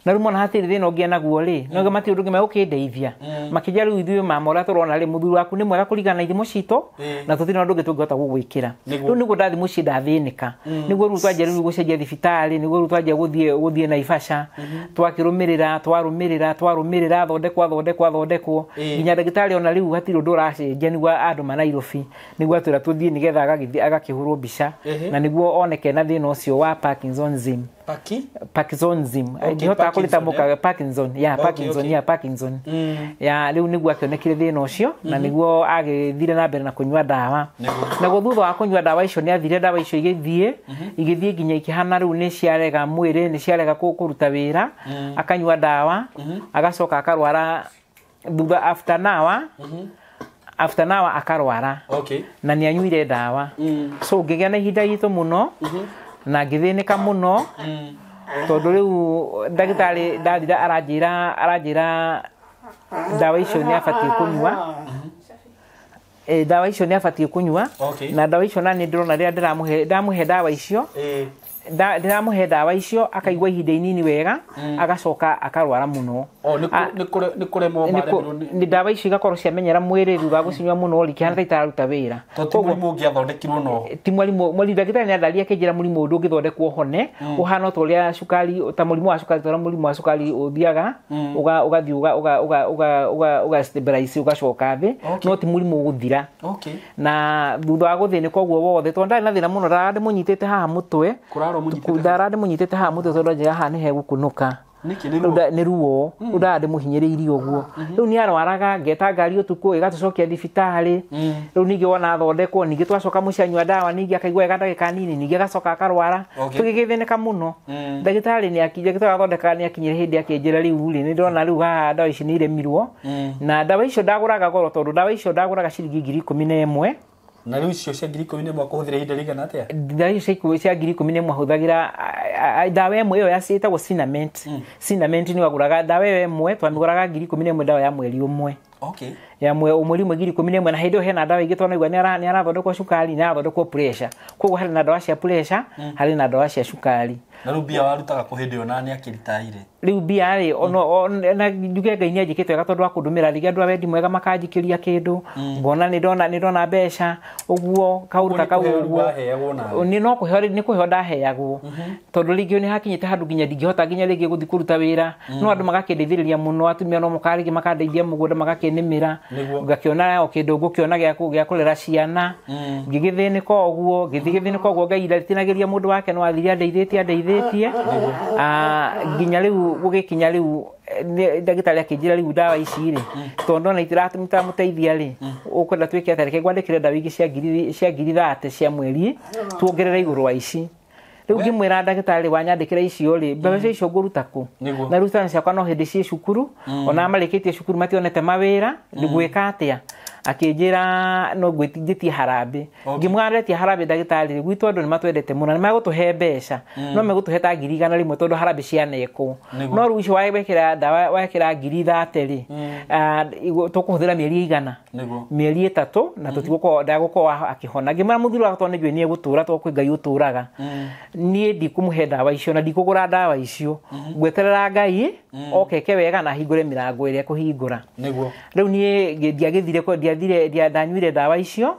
A: na rĩu mona hatirĩ thĩna ũngĩ enaguo rĩ no matirĩ ũndũ ũngĩ megũkĩndeithia makĩnjĩra rĩu ithuĩ mama ũrĩa tũrona rĩ mũthuri waku nĩ mwega kũringana na ithimo citũ na tũtirĩ na ũndũ ũngĩ tũngĩhota gũgwĩkĩra. Rĩu nĩguo ndathiĩ mũciĩ ndathĩnĩka nĩguo rĩu twanjia rĩu gũcenjia thibitarĩ nĩguo rĩu twanjia gũthiĩ Naivasha twakĩrũmĩrĩra twarũmĩrĩra thondekwo nginya ndagĩtarĩ ona rĩu hatirĩ ũndũ ũracenjia nĩguo andũ ma Nairobi nĩguo atwĩra tũthiĩ nĩgetha agakĩhũrwo mbica na nĩguo oneke na thĩna ũcio wa Parkinsonism. Parkinsonism ngĩhota kũrĩtamũka Parkinson ya Parkinson ya Parkinson ya rĩu nĩguo akĩonekire thĩna ũcio na nĩguo agĩthire na mbere na kũnyua ndawa. Naguo thutha wa kũnyua ndawa icio nĩ athire ndawa icio igĩthiĩ nginya ikĩhana rĩu nĩ ciarega mwĩrĩ nĩ ciarega kũruta wĩra akanyua ndawa agacoka akarwara thutha after now akarwara na nĩ anyuire ndawa. So ngĩgĩa na ihinda iritũ mũno na ngĩthĩnĩka mũno tondũ rĩu ndagĩtarĩ ndathira aranjĩra ndawa icio nĩ abatiĩ kũnyua ndawa icio nĩ abatiĩ kũnyua na ndawa icio na nĩ ndĩrona rĩrĩa ndĩramũhe ndamũhe ndawa icio Ndĩramũhe ndawa icio akaigua ihinda inini wega agacoka akarwara mũno.
B: Nĩ kũremwo maremirwo
A: nĩ ndawa icio igakorwo ciamenyera mwĩrĩ thutha wa gũcinyua mũno rĩ kĩhana ta itararuta wĩra.
B: To ti mũrimũ ũngĩathondekirwo no
A: ti mũrimũ ndagĩtarĩ nĩandaria akĩnjĩra mũrimũ ũyũ ndũngĩthondekwo ũhone ũhana ta ũrĩa cukari ta mũrimũ wa cukari ta ũrĩa mũrimũ wa cukari ũthiaga ũgathiĩ ũga stabilize ũgacoka thĩ no ti mũrimũ ũgũthira. Na thutha wa gũthĩnĩka ũguo wothe tondũ ndarĩ na thĩna mũno ndĩramũnyitĩte haha mũtwe ndĩramũnyitĩte haha mũtwe tondũ njĩra haha nĩ hegũkunũka nĩ ruo rĩu ndĩramũhinyĩrĩirie ũguo rĩu nĩ arwaraga ngeta ngari ũtukũ ĩgatũcokia thibitarĩ rĩu ningĩ wona athondekwo ningĩ twacoka mũciĩ anyua ndawa ningĩ akaigua wega ndagĩka nini ningĩ agacoka akarwara tũgĩgĩthĩnĩka mũno. Ndagĩtarĩ ndagĩtarĩ athondekaga nĩ akinyire hĩndĩ akĩnjĩra rĩu rĩ nĩ ndĩrona rĩu haha ndawa ici nĩ iremirwo na ndawa icio ndagũraga goro tondũ ndawa icio ndagũraga ciringi 11,000.
B: Na rĩu icio cia 11,000 kũhũthĩra ihinda rĩigana atĩa?
A: Ndawa icio cia 11,000 hũthagĩra ndawa ĩmwe ĩyo ĩtagwo Cinnamint. Cinnamint nĩ wagũraga ndawa ĩyo ĩmwe twamĩgũraga 11,000 ndawa ya mweri ũmwe. Ya mweri ũmwe 11,000 na hĩndĩ ĩyo hena ndawa ingĩ tondũ naigua nĩ arathondekwo cukari nĩ arathondekwo pressure. Koguo harĩ na ndawa cia pressure harĩ na ndawa cia cukari.
B: Na rĩu mbia warutaga kũ hĩndĩ ĩyo na nĩ akĩritaire?
A: Rĩu mbia rĩ na njuge Ngai nĩ anjĩkĩte wega tondũ wa kũndũmĩra rĩngĩ andũ a wendi mwega makanjikĩria kĩndũ ngona nĩ ndona mbeca ũguo kaũndũ ta kau ũguo nĩ no kũheo nĩ kũheo ndaheagwo tondũ rĩngĩ nĩ hakinyĩte handũ nginya ndingĩhota nginya rĩngĩ gũthiĩ kũruta wĩra no andũ magakĩndeithĩrĩria mũno atumia no mokaga rĩngĩ makandeithia mũgũnda magakĩnĩmĩra ngakĩona o kĩndũ ngũkĩona gĩa kũrera ciana ngĩgĩthĩnĩka ũguo ngĩthiĩ gĩthĩnĩka ũguo Ngai ndatinagĩria mũndũ wake no athire andeithĩtie nginya rĩu gũgĩkinya rĩu ndagĩtarĩ akĩnjĩra rĩu ndawa ici rĩ tondũ ndona itiramũteithia rĩ ũkwenda twĩke atĩa reke ngwandĩkĩre ndawa ingĩ cia 30,000 cia mweri tuongerere igũrũ wa ici. Rĩu ngĩmwĩra ndagĩtarĩ wanyandĩkĩra icio rĩ mbeca icio ngũruta kũ na rĩu ciana ciakwa no hĩndĩ ciĩ cukuru ona marĩkĩtie cukuru mationete mawĩra ngwĩka atĩa akĩnjĩra no ngwĩtie harambĩ ngĩmwĩra ndetia harambĩ ndagĩtarĩ gwitũ andũ nĩ matwendete mũno nĩ megũtũhe mbeca no megũtũhe ta 100,000 tondũ harambĩ cianekwo no rĩu icio wekĩra ndawa wekĩra 30,000 rĩ tũkũhũthĩra mĩeri igana mĩeri 3 na tũtigũkorwo ndagũkorwo akĩhona. Ngĩmwĩra mũthuri wakwa tondũ nĩ njũĩ nĩ egũtũra tondũ kwĩ Ngai ũtũraga niĩ ndikũmũhe ndawa icio na ndikũgũra ndawa icio ngweterera Ngai okeke wega na ahingũre mĩrango ĩrĩa ekũhingũra. Rĩu niĩ ndiagĩthire ndanyuire ndawa icio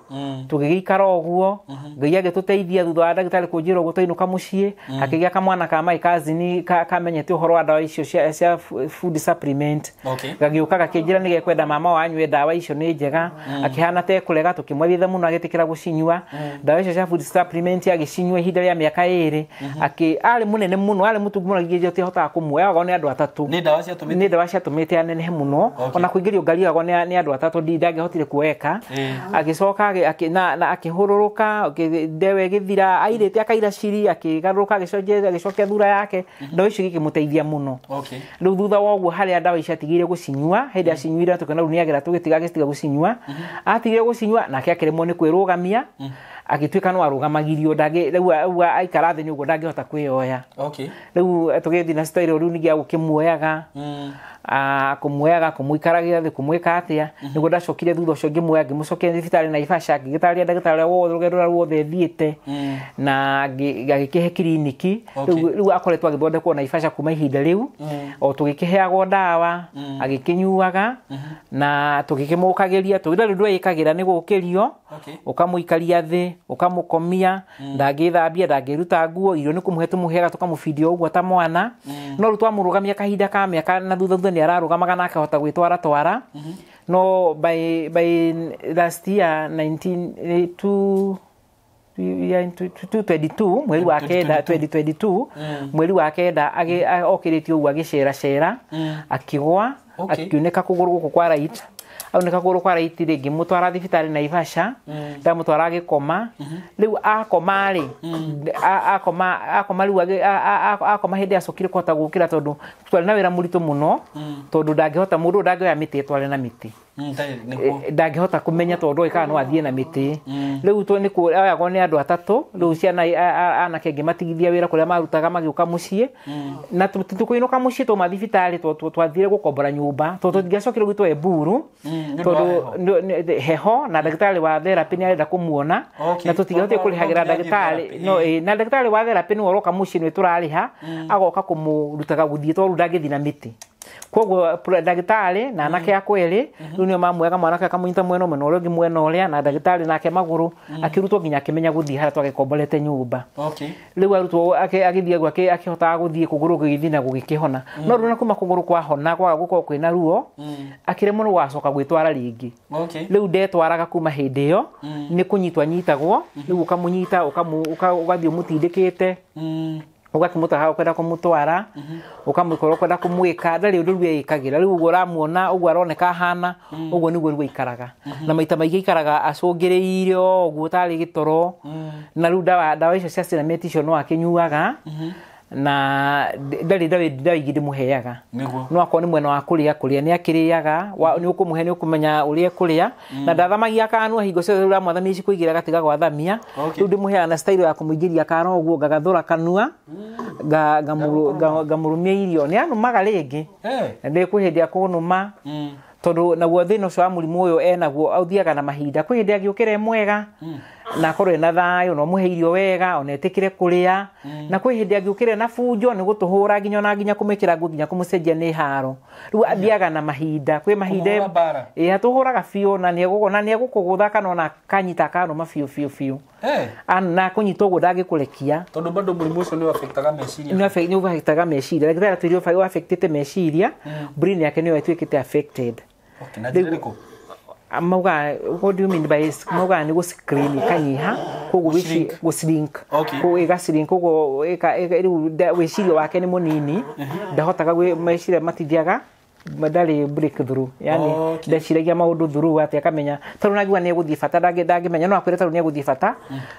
A: tũgĩgĩikara ũguo Ngai agĩtũteithia thutha wa ndagĩtarĩ kũnjĩra ũguo twainũka mũciĩ akĩgĩa kamwana ka my cousin kamenyete ũhoro wa ndawa icio cia food supplement gagĩũka gakĩnjĩra nĩ gekwenda mama wanyue ndawa icio nĩ njega akĩhana ta ekũrega tũkĩmwethitha mũno agĩtĩkĩra gũcinyua ndawa icio cia food supplement agĩcinyua ihinda rĩa mĩaka 2 arĩ mũnene mũno arĩ mũtungu mũno nginya ũtihotaga kũmuoya wagwo nĩ andũ atatũ nĩ ndawa ciatũmĩte anenehe mũno ona kũingĩrio ngari yagwo nĩ andũ atatũ ndangĩahotire kuoeka agĩcoka na akĩhũrũrũka ndewe ĩgĩthira airĩte akaira ciri akĩgarũrũka agĩcokia thura yake ndawa icio igĩkĩmũteithia mũno. Rĩu thutha wa ũguo harĩa ndawa icio atigire gũcinyua hĩndĩ acinyuire tũkĩona rĩu nĩagera tũgĩtiga agĩtiga gũcinyua atigire gũcinyua nake akĩremwo nĩ kwĩrũgamia agĩtuĩka no arũgamagirio rĩu aikara thĩ nĩ ũguo ndangĩhota kwĩyoya. Rĩu tũgĩthiĩ na style rĩu ningĩ agũkĩmuoyaga kũmuoyaga kũmũikaragia thĩ kũmwĩka atĩa nĩguo ndacokire thutha ũcio ngĩmuoya ngĩmũcokia thibitarĩ Naivasha ngĩgĩtarĩria ndagĩtarĩ ũrĩa wothe rũgendo rũrĩa ruothe thiĩte na agĩkĩhe kiriniki rĩu akoretwo agĩthondekwo Naivasha kuma ihinda rĩu o tũgĩkĩheagwo ndawa agĩkĩnyuaga na tũgĩkĩmũkagĩria tũgĩra rĩu ndwĩĩkagĩra nĩ gũkĩrio ũkamũikaria thĩ ũkamũkomia ndangĩthambia ndangĩruta nguo irio nĩ kũmũhe tũmũheaga tũkamũbidia ũguo ta mwana no rĩu twamũrũgamia kahinda ka mĩaka na thutha thutha nĩ ararũgamaga na akahota gwĩtwara twara no by last year 2022 mweri wa kenda 2022 mweri wa kenda okĩrĩtie ũguo agĩceracera akĩgwa akiunĩka kũgũrũ gũkũ kwa right aunĩka kũgũrũ kwa right rĩ ngĩmũtwara thibitarĩ Naivasha ndamũtwara agĩkoma rĩu akoma rĩ akoma rĩu akoma hĩndĩ acokire kũhota gũkĩra tondũ twarĩ na wĩra mũritũ mũno tondũ ndangĩhota mũndũ ndangĩoya mĩtĩ etware na mĩtĩ. Ndangĩhota kũmenya tondũ ndoĩ kana no athiĩ na mĩtĩ. Rĩu nĩ oyagwo nĩ andũ atatũ, rĩu ciana anake angĩ matigithia wĩra kũrĩa marutaga magĩũka mũciĩ. Na tũkũinũka mũciĩ twauma thibitarĩ twathire gũkombora nyũmba tondũ tũtingĩacokire gwitũ Emburu tondũ heho na ndagĩtarĩ wa therapy nĩ arenda kũmuona na tũtingĩhotire kũrĩhagĩra ndagĩtarĩ no na ndagĩtarĩ wa therapy nĩwe ũroka mũciĩ nĩwe tũrarĩha agoka kũmũrutaga gũthiĩ tondũ ndangĩthiĩ na mĩtĩ. Koguo ndagĩtarĩ na anake akwa erĩ rĩu nĩo mamwega mwanake akamũnyita mwena ũmwe na ũrĩa ũngĩ mwena ũrĩa na ndagĩtarĩ nake magũrũ akĩrutwo nginya akĩmenya gũthiĩ harĩa twagĩkomborete nyũmba. Rĩu arutwo agĩthiĩ ũguo akĩhotaga gũthiĩ kũgũrũ gũgĩthiĩ na gũgĩkĩhona. No rĩu na kuma kũgũrũ kwahona kwaga gũkorwo kwĩna ruo akĩremwo nĩ gũgacoka gwĩtwara rĩngĩ. Rĩu ndetwaraga kuma hĩndĩ ĩyo nĩ kũnyitwo anyitagwo rĩu ũkamũnyita ũgathiĩ ũmũtindĩkĩte ũgakĩmũtwara ũkwenda kũmũtwara ũkamũkora ũkwenda kũmwĩka ndarĩ ũndũ rĩu eĩkagĩra. Rĩu ũguo ũramuona ũguo aroneka ahana ũguo nĩguo rĩu aikaraga na maita maingĩ aikaraga acũngĩrĩire o ũguo tarĩ gĩtoro. Na rĩu ndawa icio cia Sinemet icio no akĩnyuaga na ndarĩ ndawa ingĩ ndĩmũheaga. No akorwo nĩ mwena wa kũrĩa kũrĩa nĩ akĩrĩaga nĩ ũkũmũhe nĩ ũkũmenya ũrĩa ekũrĩa na ndathamagia kanua hingo ciothe rĩu ũramwathamia ici kũigĩra gatiga gwathamia. Rĩu ndĩmũheaga na style ya kũmũingĩria kanua ũguo ngagathũra kanua ngamũrũmia irio nĩ anũmaga rĩngĩ na kwĩ hĩndĩ akũnũma tondũ naguo thĩna ũcio wa mũrimũ ũyũ enaguo ũthiaga na mahinda. Kwĩ hĩndĩ angĩũkĩra e mwega na akorwo ena thayũ na ũmũhe irio wega ona etĩkĩre kũrĩa na kwĩ hĩndĩ angĩũkĩra na bunjo nĩ gũtũhũra nginya ona nginya kũmĩkĩra nguo nginya kũmũcenjia nĩ haro. Rĩu athiaga na mahinda kwĩ mahinda ĩ atũhũraga biũ na nĩ egũkũgũtha kana ona akanyita akanũma biũ biũ biũ na kũnyita ũguo ndangĩkũrekia
B: tondũ bado mũrimũ ũcio nĩ ũafectaga meciria.
A: Nĩ ũafectaga meciria. Ndagĩtarĩ atwĩrire ũafectĩte meciria brain yake nĩyo ĩtuĩkĩte affected.
B: Na njĩra ĩrĩkũ?
A: Mauga what do you mean by mauga nĩ gũ-screen ĩkanyiha koguo gũ-shrink koguo ĩga-shrink koguo rĩu wĩcirio wake nĩ mũnini ndahotaga meciria matithiaga ndarĩ breakthrough yani ndeciragia maũndũ through atĩ akamenya tondũ nagiuga nĩ egũthiĩ bata ndangĩmenya no akwĩre tondũ nĩ egũthiĩ bata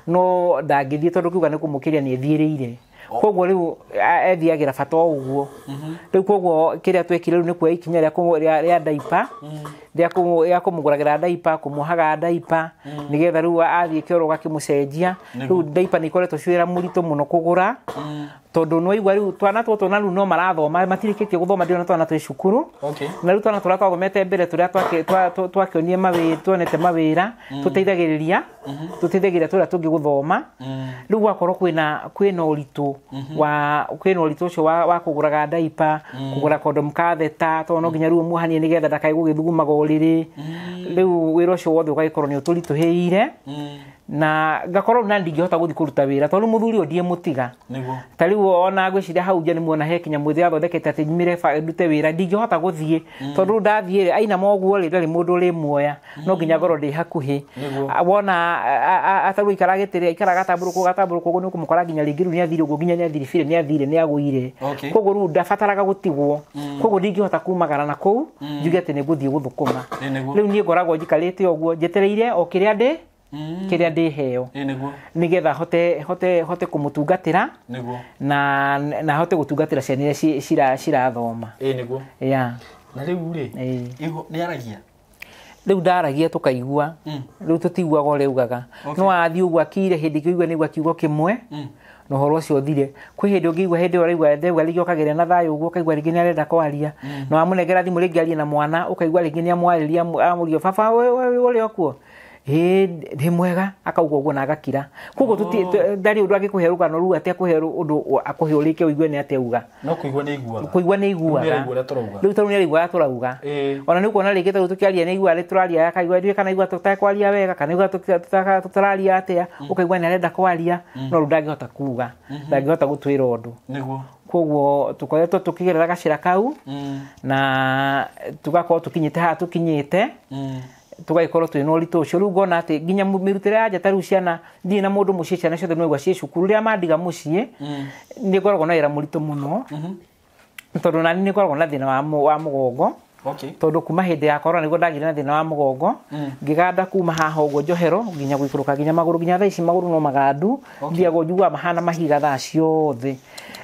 A: no ndangĩthiĩ tondũ kiuga nĩ kũmũkĩria nĩ ethiĩrĩire. Koguo rĩu ethiagĩra bata o ũguo. Rĩu koguo kĩrĩa twekire rĩu nĩ kuoya ikinya rĩa diaper rĩa kũmũgũragĩra diaper kũmũhaga diaper nĩgetha rĩu athiĩ kĩoro ũgakĩmũcenjia. Rĩu diaper nĩ ikoretwo ci wĩra mũritũ mũno kũgũra tondũ nĩ waigua rĩu twana tũtũ na rĩu no marathoma matirĩkĩtie gũthoma ndĩrona twana twĩ cukuru. Na rĩu twana tũrĩa twathomete mbere tũrĩa twakĩonire mawĩra tuonete mawĩra tũteithagĩrĩria tũrĩa tũngĩ gũthoma. Rĩu gwakorwo kwĩna ũritũ wa kwĩna ũritũ ũcio wa kũgũraga diaper kũgũra condom catheter tondũ no nginya rĩu ũmuohanie nĩgetha ndakae gũgĩthugumaga ũrĩrĩ. Rĩu wĩra ũcio wothe ũgagĩkorwo nĩ ũtũritũhĩire na ngakorwo na ndingĩhota gũthiĩ kũruta wĩra tondũ mũthuri ũyũ ndiĩmũtiga. Ta rĩu ona ngwĩciria hau nja nĩmuona he kinya mwĩthĩ athondekete atĩ nyumĩre ndute wĩra ndingĩhota gũthiĩ tondũ rĩu ndathiĩ rĩ ainama ũguo rĩ ndarĩ mũndũ ũrĩmuoya no nginya ngorwo ndĩ hakuhĩ. Wona atarũ ikara gĩtĩ rĩ aikaraga gatambũrũkwo ũguo nĩ ũkũmũkora nginya rĩngĩ rĩu nĩathire ũguo nginya nĩathire biũ nĩathire nĩagũire. Koguo rĩu ndabataraga gũtigwo koguo ndingĩhota kumagara na kũu njuge atĩ nĩngũthiĩ gũthũkũma. Rĩu niĩ ngoragwo njikarĩte ũguo njetereire o kĩrĩa ndĩ kĩrĩa ndĩheo nĩgetha hote kũmũtungatĩra na hote gũtungatĩra ciana iria cirathoma.
B: Na rĩu rĩ nĩ aragia?
A: Rĩu ndaragia tũkaigua rĩu tũtiguaga ũrĩa augaga no athiĩ ũguo akire hĩndĩ ĩngĩ ũigue nĩaigua kiugo kĩmwe na ũhoro ũcio ũthire. Kwĩ hĩndĩ ũngĩigua hĩndĩ ĩyo ũraigua ndaigua rĩngĩ ũkagĩra na thayũ ũguo ũkaigua rĩngĩ nĩarenda kwaria na wamũnengera thimũ rĩngĩ arie na mwana ũkaigua rĩngĩ nĩamwarĩria amũria baba ũrĩ okuo ĩ ndĩ mwega akauga ũguo na agakira. Koguo ndarĩ ũndũ angĩkũhe rũgano rũu atĩ akũhe ũndũ akũhe ũrĩke ũigue nĩ atĩa auga.
B: No kũigua nĩ aiguaga.
A: Kũigua nĩ aiguaga. Rĩu tondũ nĩ araiguaga tũrauga. Ona nĩ ũkuona rĩngĩ tondũ tũkĩaria nĩ aiguaga tũraria akaigua ndiũĩ kana aigua tũtekwaria wega kana aigua tũtararia atĩa ũkaigua nĩ arenda kwaria no rĩu ndangĩhota kuga ndangĩhota gũtwĩra ũndũ. Koguo tũkoretwo tũkĩgerera gacĩra kau na tũgakorwo tũkinyĩte haha tũkinyĩte tũgagĩkorwo twĩna ũritũ ũcio. Rĩu ngona atĩ nginya mĩrutĩre ya nja ta rĩu ciana ndirĩ na mũndũ mũciĩ ciana ciothe nĩwaigua ciĩ cukuru rĩrĩa mandiga mũciĩ nĩ ngoragwo na wĩra mũritũ mũno tondũ nani nĩ ngoragwo na thĩna wa mũgongo. Tondũ kuma hĩndĩ ya corona nĩguo ndagĩire na thĩna wa mũgongo ngĩganda kuma haha ũguo njohero nginya gũikũrũka nginya magũrũ nginya thaa ici magũrũ no magandu thiagwo njiguaga mahana mahiga thaa ciothe.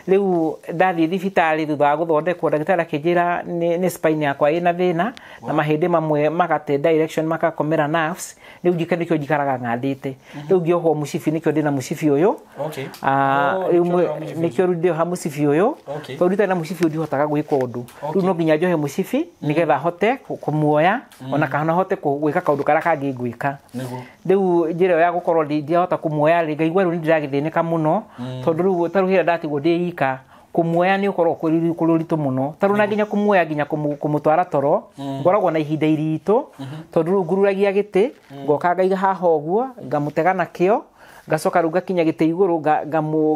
A: Rĩu ndathiĩ thibitarĩ thutha wa gũthondekwo ndagĩtarĩ akĩnjĩra nĩ spine yakwa ĩna thĩna na mahĩndĩ mamwe magate direction makakomera nerves. Rĩu njika nĩkĩo njikaraga ng'andĩte. Rĩu ngĩohwo mũcibi nĩkĩo ndĩna mũcibi ũyũ. Rĩu nĩkĩo rĩu ndĩoha mũcibi ũyũ. Tondũ itarĩ na mũcibi ũyũ ndihotaga gwĩka ũndũ. Rĩu no nginya njohe mũcibi nĩgetha hote kũmuoya ona kana hote gwĩka kaũndũ karĩa kangĩ ngwĩka. Rĩu njĩra ĩyo ya gũkorwo ndiahota kũmuoya rĩ ngaigua rĩu nĩndĩragĩthĩnĩka mũno tondũ rĩu ta rĩu hĩrĩa ndatigwo ndĩ ika kũmuoya nĩ ũkorwo kũrĩ ũritũ mũno. Ta rĩu na nginya kũmuoya nginya kũmũtwara toro ngoragwo na ihinda iritũ tondũ rĩu ngururagia gĩtĩ ngoka ngaiga haha ũguo ngamũtega nakĩo ngacoka rĩu ngakinya gĩtĩ igũrũ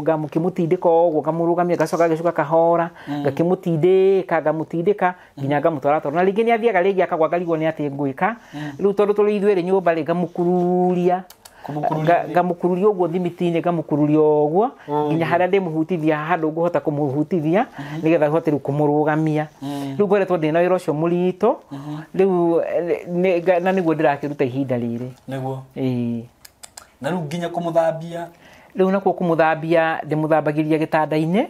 A: ngamũkĩmũtindĩka ũguo ngamũrũgamia ngacoka ngĩcoka kahora ngakĩmũtindĩka ngamũtindĩka nginya ngamũtwara toro. Na rĩngĩ nĩ athiaga rĩngĩ akagwa ngarigwo nĩ atĩ ngwĩka. Rĩu tondũ tũrĩ ithuĩ erĩ nyũmba rĩ ngamũkururia ngamũkururia ũguo thimiti-inĩ ngamũkururia ũguo nginya harĩa ndĩmũhutithia handũ ngũhota kũmũhutithia nĩgetha hote rĩu kũmũrũgamia. Rĩu ngoretwo ndĩna wĩra ũcio mũritũ rĩu na nĩguo ndĩrakĩruta ihinda rĩrĩ.
B: Nĩguo.
A: Ĩĩ.
B: Na rĩu nginya kũmũthambia?
A: Rĩu nakuo kũmũthambia ndĩmũthambagĩria gĩtanda-inĩ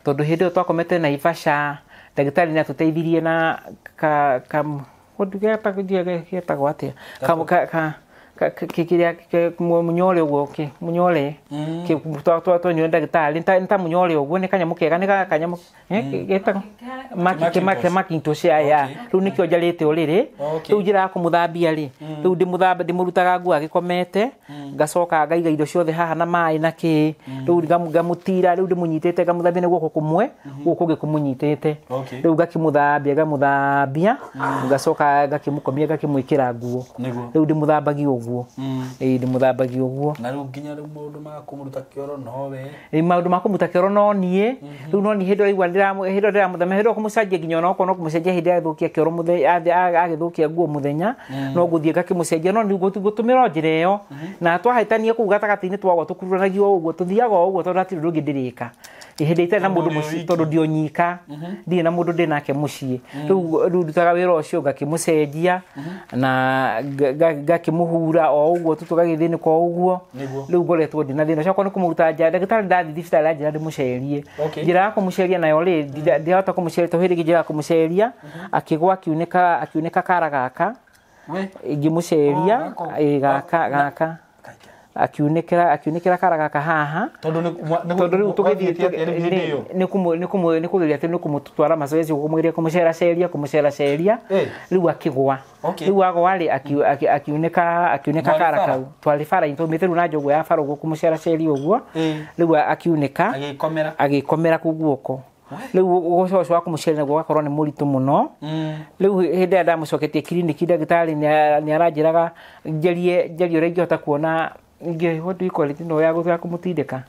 A: tondũ hĩndĩ ĩyo twakomete Naivasha ndagĩtarĩ nĩ atũteithirie na getagwo atĩa kĩrĩa mũnyore ũguo mũnyore twanyuo ndagĩtarĩ nĩ ta mũnyore ũguo nĩ kanyamũ kega nĩ kanyamũ getagwo Macintosh ya rĩu nĩkĩo njarĩte ũrĩrĩ. Rĩu njĩra ya kũmũthambia rĩ rĩu ndĩmũrutaga nguo agĩkomete ngacoka ngaiga indo ciothe haha na maĩ na kĩ rĩu ngamũtira rĩu ndĩmũnyitĩte ngamũthambia na guoko kũmwe gũkũ kũngĩ kũmũnyitĩte rĩu ngakĩmũthambia ngamũthambia ngacoka ngakĩmũkomia ngakĩmwĩkĩra nguo rĩu ndĩmũthambagia ũguo. Ĩĩ ndĩmũthambagia ũguo.
B: Na rĩu nginya rĩu maũndũ ma kũmũruta kĩoro nowe?
A: Ĩĩ maũndũ ma kũmũruta kĩoro no niĩ. Rĩu no niĩ hĩndĩ ĩrĩa hĩndĩ ĩrĩa ndĩramũthambia hĩndĩ ĩrĩa kũmũcenjia nginya ona okorwo no kũmũcenjia hĩndĩ ĩrĩa agĩthũkia kĩoro agĩthũkia nguo mũthenya no ngũthiĩ ngakĩmũcenjia no ngũtũmĩra o njĩra ĩyo. Na twahĩtania kũu gatagatĩ-inĩ twagwa tũkururanagia o ũguo tũthiaga o ũguo tondũ hatirĩ ũndũ ũngĩ ndĩrĩka. Hĩndĩ itarĩ na mũndũ mũciĩ tondũ ndionyika ndirĩ na mũndũ ndĩ nake mũciĩ. Rĩu ndutaga wĩra ũcio ngakĩmũcenjia na ngakĩmũhura o ũguo tu tũgagĩthĩnĩka o ũguo. Rĩu ngoretwo ndĩ na thĩna ũcio. Okorwo nĩ kũmũruta nja ndagĩtarĩ ndathiĩ thibitarĩ anjĩra ndĩmũcerie. Njĩra ya kũmũceria nayo rĩ ndĩahota kũmũceria tondũ hĩndĩ ĩngĩ njĩra ya kũmũceria akĩgwa akiunĩka kara gaka ngĩmũceria gaka gaka akiunĩkĩra kara gaka haha
B: tondũ
A: rĩu tũgĩthiĩ nĩ kũgeria atĩ nĩ kũmũtwara mazoezi kũmũgeria kũmũceraceria rĩu akĩgwa. Rĩu agwa rĩ akiunĩka kara kau twarĩ bara-inĩ twaumĩte rĩu na njogu ya bara ũguo kũmũceraceria ũguo rĩu akiunĩka agĩkomera kũu guoko. Rĩu ũcio wa kũmũceria naguo ũgakorwo nĩ mũritũ mũno. Rĩu hĩndĩ ĩrĩa ndamũcoketie kiriniki ndagĩtarĩ nĩ aranjĩraga ngerie ũrĩa ingĩhota kuona what do you call it no ya kũmũtindĩka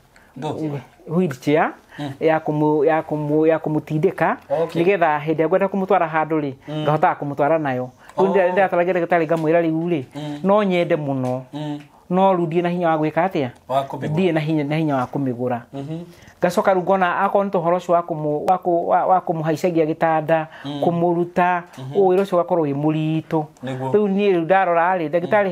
A: wheelchair ya kũmũtindĩka nĩgetha hĩndĩ ĩrĩa ngwenda kũmũtwara handũ rĩ ngahotaga kũmũtwara nayo. Rĩu ndĩrataragia ndagĩtarĩ ngamwĩra rĩu rĩ no nyende mũno no rĩu ndirĩ na hinya wa gwĩka atĩa ndirĩ na hinya wa kũmĩgũra. Ngacoka rĩu ngona akorwo nĩ ũhoro ũcio wa kũmũhaicagia gĩtanda kũmũruta wĩra ũcio ũgakorwo wĩ mũritũ. Rĩu niĩ rĩu ndarora rĩ ndagĩtarĩ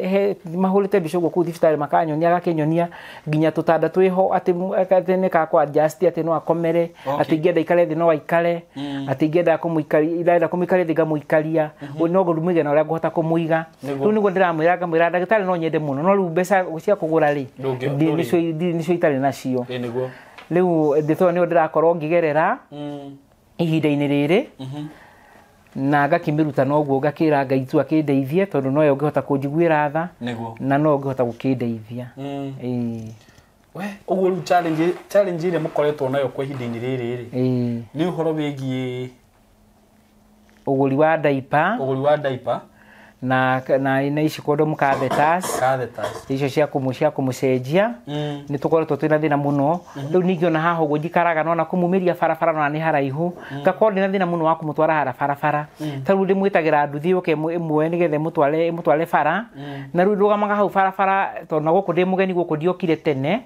A: he mahũrĩte mbica ũguo kũu thibitarĩ makanyonia agakĩnyonia nginya tũtanda twĩho atĩ nĩ ka kũ adjust atĩ no akomere atĩ ingĩenda aikare thĩ no aikare atĩ ingĩenda kũmũikaria thĩ ngamũikaria no ngũmũiga na ũrĩa ngũhota kũmũiga. Rĩu nĩguo ndĩramwĩra ngamwĩra ndagĩtarĩ no nyende mũno no rĩu mbeca cia kũgũra rĩ nĩcio itarĩ nacio. Rĩu ndĩto nĩyo ndĩrakorwo ngĩgerera ihinda-inĩ rĩrĩ na ngakĩmĩruta noguo ngakĩra Ngai tu akĩndeithie tondũ nowe ũngĩhota kũnjiguĩra tha na nowe ũngĩhota gũkĩndeithia.
B: We ũguo rĩu challenge ĩrĩa mũkoretwo nayo kwa ihinda-inĩ rĩrĩ rĩ nĩ ũhoro wĩgiĩ
A: ũgũri wa diaper na ici condom catheters icio cia kũmũcenjia nĩ tũkoretwo twĩna thĩna mũno. Rĩu ningĩ ona haha ũguo njikaraga nona kũmumĩria barabara nona nĩ haraihu ngakorwo ndĩna thĩna mũno wa kũmũtwara hara barabara. Ta rĩu ndĩmwĩtagĩra nduthi yũke ĩmuoye nĩgetha ĩmũtware bara na rĩu ndũgamaga hau barabara tondũ na gũkũ ndĩ mũgeni gũkũ ndiokire tene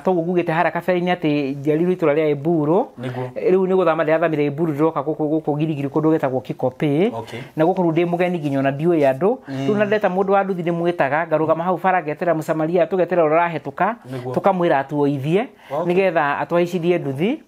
A: toguo ngugĩte hara kabere-inĩ atĩ njiarirwo itũra rĩa Emburu. Rĩu nĩ gũthama ndĩrathamire Emburu ndĩroka gũkũ Girigiri kũndũ gwĩtagwo Kikopĩ na gũkũ rĩu ndĩ mũgeni nginya ona ndiũĩ andũ. Rĩu na ndeta mũndũ wa nduthi ndĩmwĩtaga, ngarũgama hau bara ngetera mũsamaria, tũgetera ũrĩa ũrahĩtũka, tũkamwĩra atuoithie nĩgetha atwaicithie nduthi,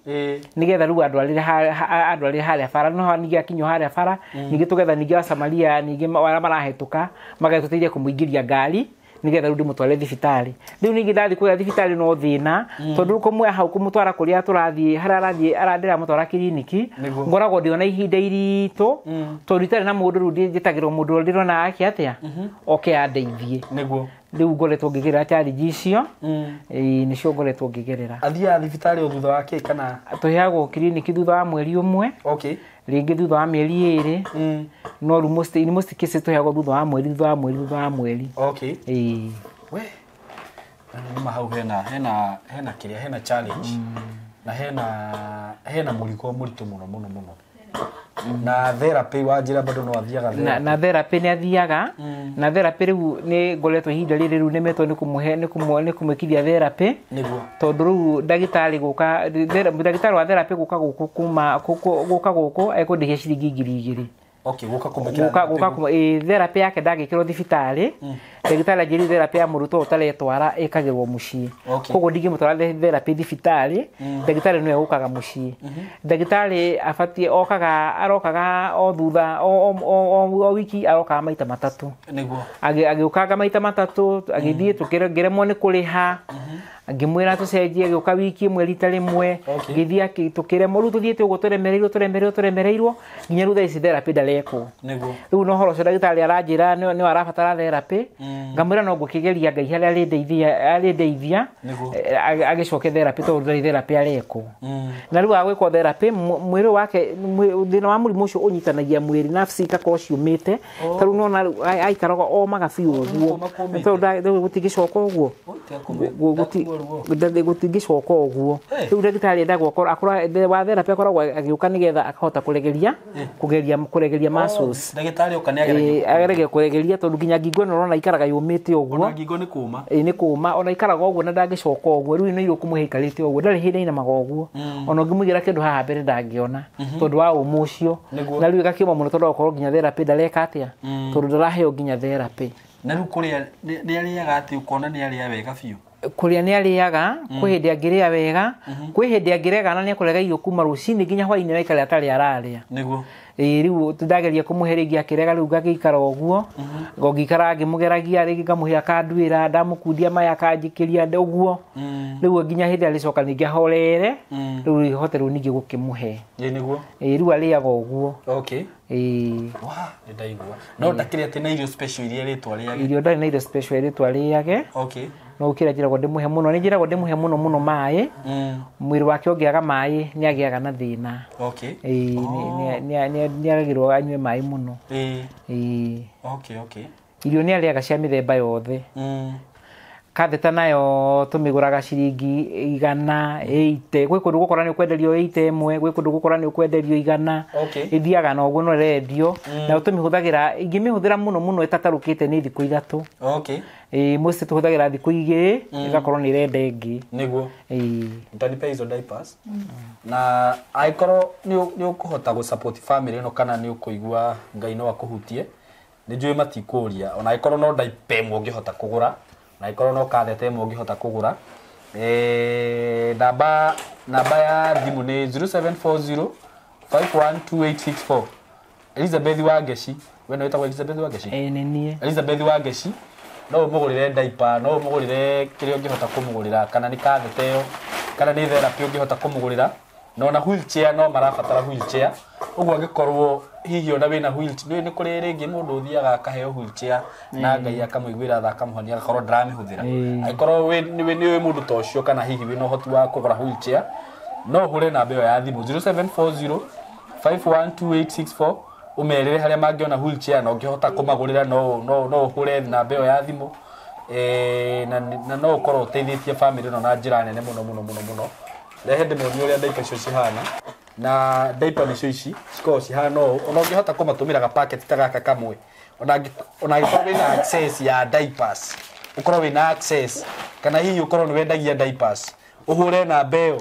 A: nĩgetha rĩu andwarĩre harĩa bara. No ningĩ akinywo harĩa bara, ningĩ tũgetha ningĩ wasamaria ningĩ arĩa marahĩtũka magatũteithia kũmũingĩria ngari nĩgetha rĩu ndĩmũtware thibitarĩ. Rĩu ningĩ ndathiĩ kũrĩa thibitarĩ no thĩna, tondũ kũmuoya hau kũmũtwara kũrĩa tũrathiĩ harĩa arathiĩ ndĩramũtwara kiriniki, ngoragwo ndĩona ihinda iritũ, tondũ itarĩ na mũndũ. Rĩu njĩtagĩrwo mũndũ ũrĩa ndĩrona ake atĩa oke andeithie.
B: Nĩguo.
A: Rĩu ngoretwo ngĩgerera challenge icio, nĩcio ngoretwo ngĩgerera.
B: Athiaga thibitarĩ o thutha wa kĩ kana?
A: Tũheagwo kiriniki thutha wa mweri ũmwe, rĩngĩ thutha wa mĩeri 2, no rĩu most, in most cases tũheagwo thutha wa mweri, thutha wa mweri, thutha wa mweri. Ĩĩ.
B: We nĩ hau hena hena hena kĩrĩa, hena challenge na hena mũrigo mũritũ mũno mũno mũno. Na therapy wa njĩra bado no athiaga therapy?
A: Na therapy nĩ athiaga. Na therapy rĩu nĩ ngoretwo ihinda rĩrĩ rĩu nĩmetwo nĩ kũmũhe nĩ kũmwĩkithia therapy.
B: Nĩguo.
A: Tondũ rĩu ndagĩtarĩ gũka, ndagĩtarĩ wa therapy gũka gũkũ kuma gũka gũkũ ekũndĩhia ciringi 2,000.
B: Okay, gũka kũmwĩkĩra
A: gũka
B: therapy.
A: Gũka therapy yake ndangĩkĩrwo thibitarĩ. Ndagĩtarĩ anjĩrire therapy ya mũrutwo ũtaretwara ĩkagĩrwo mũciĩ. Koguo ndingĩmũtwara therapy thibitarĩ, ndagĩtarĩ nĩwe ũkaga mũciĩ. Ndagĩtarĩ abatiĩ okaga, arokaga o thutha o wiki, arokaga maita 3.
B: Nĩguo.
A: Agĩũkanga maita 3, agĩthiĩ tũkĩremwo nĩ kũrĩha, ngĩmwĩra tũcenjie, agĩũka wiki ĩmwe rita rĩmwe, ngĩthiĩ tũkĩremwo. Rĩu tũthiĩte ũguo tũremereirwo tũremereirwo tũremereirwo nginya rĩu thaa ici therapy ndarekwo.
B: Nĩguo.
A: Rĩu no ũhoro ũcio ndagĩtarĩ aranjĩra nĩ arabatara therapy, ngamwĩra no ngũkĩgeria Ngai harĩa arĩndeithia agĩcoke therapy, tondũ ndarĩ therapy arekwo. Na rĩu agwĩkwo therapy, mwĩrĩ wake, thĩna wa mũrimũ ũcio ũnyitanagia mwĩrĩ, nerves igakorwo ciũmĩte. Ta rĩu nĩwona rĩu aikaraga omaga biũ ũguo, tondũ gũtingĩcoka ũguo, gũtingĩcoka ũguo. Rĩu ndagĩtarĩ endagwo akorwo wa therapy akoragwo agĩũka nĩgetha akahota kũregeria kũregeria muscles.
B: Ndagĩtarĩ oka nĩ ageragia
A: ageragia kũregeria, tondũ nginya ngingo ĩno ũrona ikaraga yũmĩte ũguo.
B: Ona ngingo nĩ kũma.
A: Ĩĩ nĩ kũma, ona ikaraga ũguo na ndangĩcoka ũguo. Rĩu ĩno irio kũmũhe ikarĩte ũguo, ndarĩ hĩndĩ ainamaga ũguo. Ona ũngĩmũigĩra kĩndũ haha mbere ndangĩona, tondũ wa ũmũ ũcio. Na rĩu ĩgakĩũma mũno, tondũ okorwo nginya therapy ndareka atĩa, tondũ ndaraheo nginya therapy.
B: Na rĩu kũrĩa nĩ arĩaga atĩ ũkona nĩ arĩa wega biũ?
A: Kũrĩa nĩ arĩaga, kwĩ hĩndĩ angĩrĩa wega, kwĩ hĩndĩ angĩrega na nĩ ekũrega irio kuma rũcinĩ nginya hwainĩ na aikare atarĩ ararĩa.
B: Nĩguo.
A: Ĩĩ rĩu ndageria kũmũhe rĩngĩ akĩrega, rĩu ngagĩikara ũguo, ngĩikara ngĩmũgeragia, rĩngĩ ngamũhe akanduĩra, ndamũkundia maya akanjikĩria ũguo. Rĩu nginya hĩndĩ arĩcoka ningĩ ahorere, rĩu hote rĩu ningĩ gũkĩmũhe.
B: Ĩĩ nĩguo.
A: Ĩĩ rĩu arĩaga ũguo. Ĩĩ.
B: Wa, nĩ ndaigua. No ndakĩrĩ atĩ na irio special iria rĩtwa rĩage?
A: Irio ndarĩ na irio special rĩtwa rĩage. No ũkĩra njĩragwo ndĩmũhe mũno, nĩ njĩragwo ndĩmũhe mũno mũno maĩ. Mwĩrĩ wake ũngĩaga maĩ nĩ agĩaga na thĩna. Ĩĩ, nĩ agagĩrwo anyue maĩ mũno. Ĩĩ. Irio nĩ arĩaga cia mĩthemba yothe. Katheta nayo tũmĩgũraga ciringi 180. Gwĩ kũndũ gũkora nĩ ũkwenderio 80 ĩmwe, gwĩ kũndũ gũkora nĩ ũkwenderio 100. Ĩthiaga na ũguo no ĩrendio. Nayo tũmĩhũthagĩra, ingĩmĩhũthĩra mũno mũno ĩtatarũkĩte nĩ thikũ 3. Ĩĩ, mũciĩ tũhũthagĩra thikũ 2, ĩgakorwo nĩ ĩrenda ĩngĩ.
B: Nĩguo.
A: Ĩĩ.
B: Utanipe hizo diapers. Na angĩkorwo nĩ ũkũhota gũ support family ĩno kana nĩ ũkũigua Ngai no akũhutie, nĩ njũĩ matikũria, ona angĩkorwo no diaper ĩmwe ũngĩhota kũgũra, na angĩkorwo no kathete ĩmwe ũngĩhota kũgũra. Namba ya thimũ nĩ 0740 512864. Elizabeth Wangeci, we nĩ wĩtagwo Elizabeth Wangeci?
A: Ĩĩ nĩ niĩ.
B: Elizabeth Wangeci, no ũmũgũrĩre diaper, no ũmũgũrĩre kĩrĩa ũngĩhota kũmũgũrĩra, kana nĩ kathete ĩyo, kana nĩ therapy ũngĩhota kũmũgũrĩra. Na ona wheelchair no marabatara wheelchair. Ũguo angĩkorwo hihi ona wĩna wheelchair, nĩ kũrĩ rĩngĩ mũndũ ũthiaga akaheo wheelchair na Ngai akamũiguĩra tha akamũhonia agakorwo ndaramĩhũthĩra. Angĩkorwo nĩ wĩ mũndũ ta ũcio kana hihi wĩna ũhoti wa kũgũra wheelchair, no ũhũre namba ĩyo ya thimũ 0740 512864, ũmerĩre harĩa mangĩona wheelchair, na ũngĩhota kũmagũrĩra no ũhũre namba ĩyo ya thimũ. Na no ũkorwo ũteithĩtie family ĩno na njĩra nene mũno mũno mũno mũno. Rehe ndĩmuonie ũrĩa diaper icio cihana. Na diaper nĩcio ici cikoragwo cihana ũũ. Ona ũngĩhota kũmatũmĩra ga packet ta gaka kamwe, ona angĩkorwo wĩna access ya diapers, ũkorwo wĩna access, kana hihi ũkorwo nĩ wendagia diapers, ũhũre namba ĩyo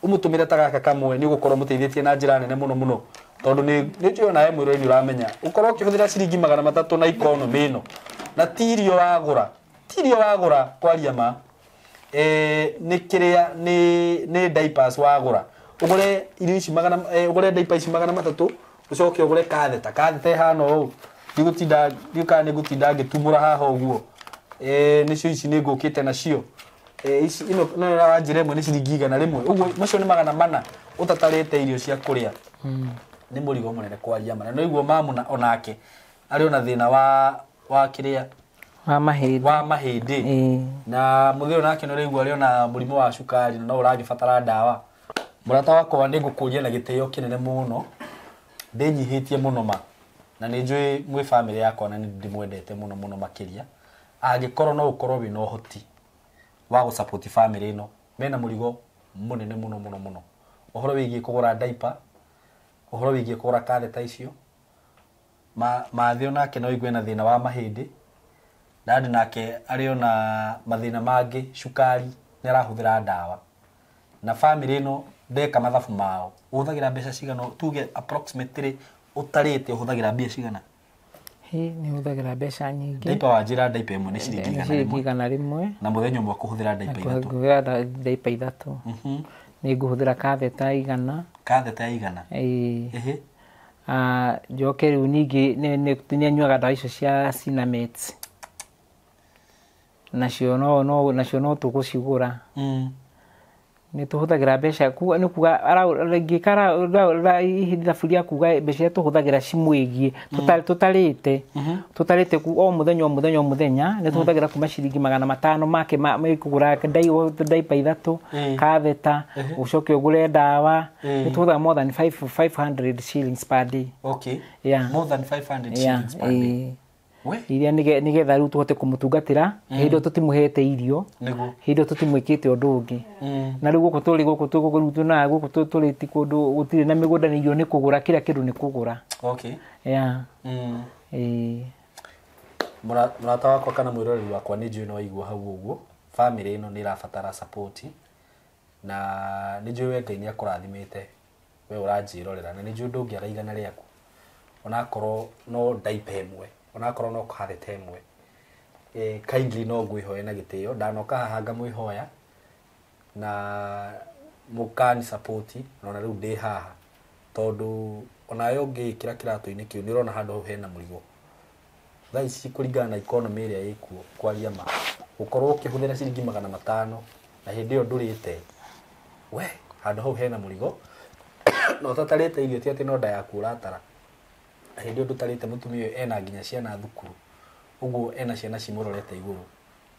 B: ũmũtũmĩre ta gaka kamwe, nĩ ũgũkorwo ũmũteithĩtie na njĩra nene mũno mũno. Tondu ni njũĩ onawe mwĩrori nĩ ũramenya ũkorwo ũkĩhũthĩra ciringi 300 na economy ĩno na ti irio wagũra, ti irio wagũra kwaria ma, nĩ kĩrĩa nĩ diapers wagũra, ũgũre irio ici magana, ũgũre diaper ici 300, ũcoke ũgũre katheta, katheta ĩhana ũũ, ndigũtinda ndiũĩ kana nĩngũtinda ngĩtumũra haha ũguo, nĩcio ici nĩngũkĩte nacio, ici ĩno no wa njĩra ĩmwe nĩ ciringi 100, ũguo macio nĩ 400 ũtatarĩte irio cia kũrĩa. Nĩ mũrigo mũnene kwaria ma, na nĩũiguo mamu onake arĩ ona thĩna wa kĩrĩa
A: wa mahĩndĩ,
B: wa mahĩndĩ, na mũthĩ ũyũ nake nĩũraigua arĩ ona mũrimũ wa cukari na no ũragĩbatara ndawa. Mũrata wakwa nĩ ngũkũria na gĩtĩo kĩnene mũno, ndĩnyihĩtie mũno ma, na nĩ njũĩ mwĩ bamĩrĩ yakwa na nĩ ndĩmwendete mũno mũno makĩria. Angĩkorwo no ũkorwo wĩna ũhoti wa gũ support bamĩrĩ ĩno, mena mũrigo mũnene mũno mũno mũno, ũhoro wĩgiĩ kũgũra diaper, ũhoro wĩgiĩ kũgũra katheta icio, mathĩ onake no igue na thĩna wa mahĩndĩ, dadi nake arĩ ona mathĩna mangĩ, cukari, nĩ arahũthĩra ndawa, na bamĩrĩ ĩno ndeka mathabu mao, ũhũthagĩra mbeca cigana, tuge approximately ũtarĩte ũhũthagĩra mbia cigana?
A: Nĩ hũthagĩra mbeca nyingĩ.
B: Diaper wanjĩra diaper ĩmwe nĩ ciringi
A: 100,
B: na mũthenya ũmwe kũhũthĩra diaper ithatũ.
A: Kũhũthĩra diaper ithatũ. Nĩ ngũhũthĩra katheta 100.
B: Katheta 100?
A: Ĩĩ. Njoke rĩu ningĩ nĩ nyuaga ndawa icio cia Cinnamet. Nacio no tũgũcigũra. Nĩ tũhũthagĩra mbeca nĩ kuga ngĩkara ithabu rĩa kuga mbeca iria tũhũthagĩra cimwĩgiĩ tũtarĩte tũtarĩte o mũthenya o mũthenya o mũthenya nĩ tũhũthagĩra kuma ciringi 500 make kũgũra diaper ithatũ, katheta, ũcoke ũgũre ndawa, nĩ tũhũthagĩra more than 500 shillings per day.
B: Okay.
A: Yeah.
B: More than 500 shillings per day.
A: Iria nĩgetha rĩu tũhote kũmũtungatĩra hĩndĩ ĩyo tũtimũhete irio, hĩndĩ ĩyo tũtimwĩkĩte ũndũ ũngĩ. Na rĩu gũkũ tũrĩ gũkũ gũkũ tũrĩ ti kũndũ gũtirĩ na mĩgũnda, nĩ irio nĩ kũgũra, kila kĩndũ nĩ kũgũra.
B: Okay.
A: Yeah.
B: Mũrata wakwa kana mwĩroreri wakwa nĩ njũĩ no waigua hau ũguo, bamĩrĩ ĩno nĩ ĩrabatara support, na nĩ njũĩ we Ngai nĩ akũrathimĩte we ũranjĩrorera, na nĩ njũĩ ndũngĩaga 100 rĩaku onakorwo no diaper ĩmwe, onakorwo no katheta ĩmwe, kindly no ngwĩhoe na gĩtĩo, ndanoka haha ngamwĩhoya na mũkani support, na ona rĩu ndĩ haha tondũ onawe ũngĩĩkĩra kĩratũ-inĩ kĩu nĩ ũrona handũ hau hena mũrigo. Thaa ici kũringana na economy ĩrĩa ĩkuo kwaria ma, gũkorwo ũkĩhũthĩra ciringi 500 na hĩndĩ ĩyo ndũrĩte, we handũ hau hena mũrigo, na ũtatarĩte irio ti atĩ no nda yaku ũratara, na hĩndĩ ĩyo ndũtarĩte mũtumia ũyũ ena nginya ciana thukuru, ũguo ena ciana cimũrorete igũrũ,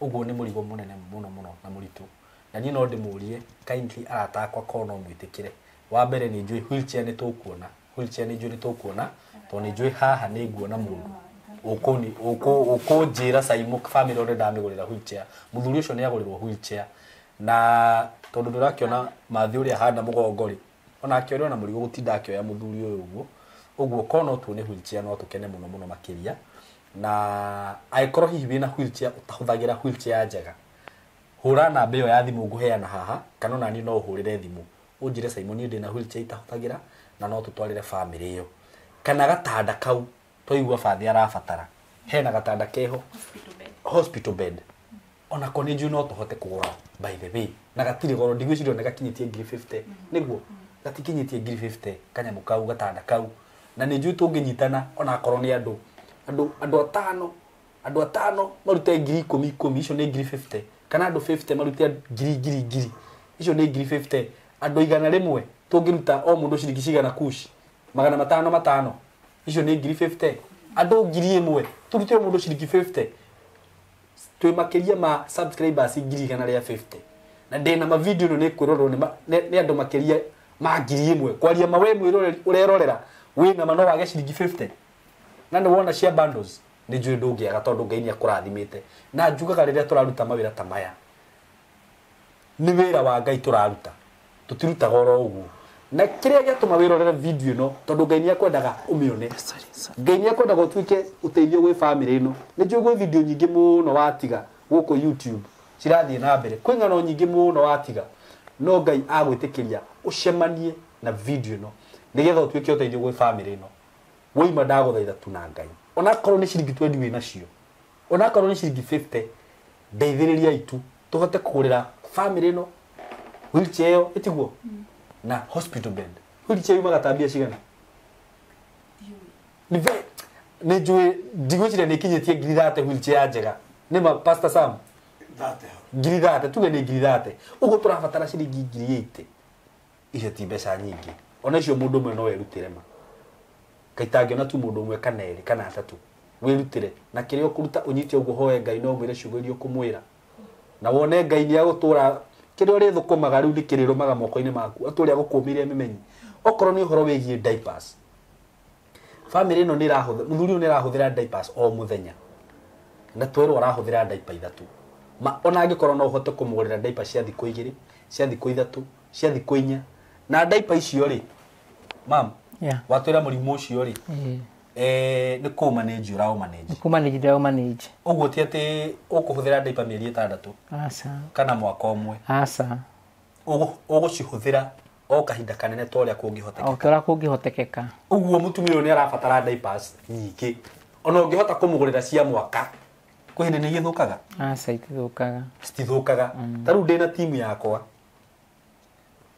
B: ũguo nĩ mũrigo mũnene mũno mũno na mũritũ. Na niĩ no ndĩmũrie kindly arata akwa korwo no mwĩtĩkĩre, wa mbere nĩ njũĩ wheelchair nĩ tũkuona, wheelchair nĩ njũĩ nĩ tũkuona, tondũ nĩ njũĩ haha nĩ nguona mũndũ ũkũnjĩra Saimo bamĩrĩ ĩno ndamĩgũrĩra wheelchair, mũthuri ũcio nĩ agũrĩrwo wheelchair, na tondũ ndũrakĩona mathĩ ũrĩa ahana mũgongo rĩ, onake ũrĩ ona mũrigo gũtinda akĩoya mũthuri ũyũ ũguo, ũguo korwo no tuone wheelchair no tũkene mũno mũno makĩria. Na angĩkorwo hihi wĩna wheelchair ũtahũthagĩra wheelchair njega, hũra namba ĩyo ya thimũ ngũheana haha, kana ona niĩ no ũhũrĩre thimũ ũnjĩre Saimo niĩ ndĩna wheelchair itahũthagĩra na no tũtwarĩre bamĩrĩ ĩyo, kana gatanda kau twaigua bathĩ arabatara, hena gatanda keho hospital bed, onako nĩ njũĩ no tũhote kũgũra by the way, na gatirĩ goro, ndigwĩciria nĩ gakinyĩtie ngiri 50, nĩguo gatikinyĩtie ngiri 50 kanyamũ kau gatanda kau, na nĩ njũĩ tũngĩnyitana onakorwo nĩ andũ atano marute ngiri 10 10, icio nĩ ngiri 50, kana andũ 50 marute ngiri ngiri ngiri, icio nĩ ngiri 50, andũ 100 tũngĩruta o mũndũ ciringi cigana kuci 500 500, icio nĩ ngiri 50, andũ 1000 tũrute o mũndũ ciringi 50, twĩ makĩria ma subscribers 150, na ndĩna ma video ĩno nĩ kwĩrorerwo nĩ andũ makĩria ma 1000, kwaria ma we mwĩroreri ũrerorera wĩna ma no wage ciringi 50, na nĩ wona cia bundles nĩ njũĩ ndũngĩaga tondũ Ngai nĩ akũrathimĩte. Na njugaga rĩrĩa tũraruta mawĩra ta maya nĩ wĩra wa Ngai tũraruta, tũtirutaga oro ũguo, na kĩrĩa gĩatũma wĩrorere video ĩno tondũ Ngai nĩ akwendaga ũmĩone, Ngai nĩ akwendaga ũtuĩke ũteithio gwĩ bamĩrĩ ĩno. Nĩ njũĩ gwĩ video nyingĩ mũno watiga gũkũ YouTube cirathiĩ na mbere, kwĩ ng'ano nyingĩ mũno watiga, no Ngai agwĩtĩkĩria ũcemanie na video ĩno. Nĩgetha ũtuĩke ũteithio gwĩ family ĩno. Woima ndagũthaitha tu na Ngai. Onakorwo nĩ ciringi 20 wĩ nacio. Onakorwo nĩ ciringi 50 ndeithĩrĩria itu tũhote kũgũrĩra family ĩno wheelchair ĩyo ĩtiguo na hospital bed. Wheelchair yumaga ta mbia cigana? Nĩ nĩ njũĩ ndigwĩciria nĩ ikinyĩtie 30,000 wheelchair njega. Nĩ ma Pastor Sam? 30,000 tuge nĩ 30,000. Ũguo tũrabatara ciringi 80,000. Icio ti mbeca nyingĩ. Ona icio mũndũ ũmwe no erutĩre ma. Kaitangĩona tu mũndũ ũmwe kana erĩ kana atatũ. Wĩrutĩre na kĩrĩa ũkũruta ũnyite ũguo hoe Ngai no ũmwĩre ciugo iria ũkũmwĩra. Na wone Ngai nĩ agũtũra kĩrĩa ũrĩthũkũmaga rĩu nĩ kĩrĩrũmaga moko-inĩ maku atũrĩa agũkũmĩire mĩmenyi. Okorwo nĩ ũhoro wĩgiĩ diapers. Family ĩno nĩ ĩrahũthĩra mũthuri ũyũ nĩ arahũthĩra diapers o mũthenya. Na twerwo arahũthĩra diaper 3. Ma ona angĩkorwo no ũhote kũmũgũrĩra diaper cia thikũ 2, cia thikũ 3, cia thikũ 4. Na diaper icio rĩ, mam, watwĩra mũrimũ ũcio rĩ, nĩ kũ manage ũraũ manage.
A: Kũ manage ndĩraũ manage.
B: Ũguo ti atĩ ũkũhũthĩra diaper mĩeri 6.
A: Aca.
B: Kana mwaka ũmwe.
A: Aca.
B: Ũgũcihũthĩra o kahinda kanene ta ũrĩa kũngĩhotekeka.
A: O ũrĩa kũngĩhotekeka.
B: Ũguo mũtumia ũyũ nĩ arabatara diapers nyingĩ. Ona ũngĩhota kũmũgũrĩra cia mwaka, kwĩ hĩndĩ nĩ igĩthũkaga?
A: Aca, itithũkaga.
B: Citithũkaga. Ta rĩu ndĩna timu yakwa.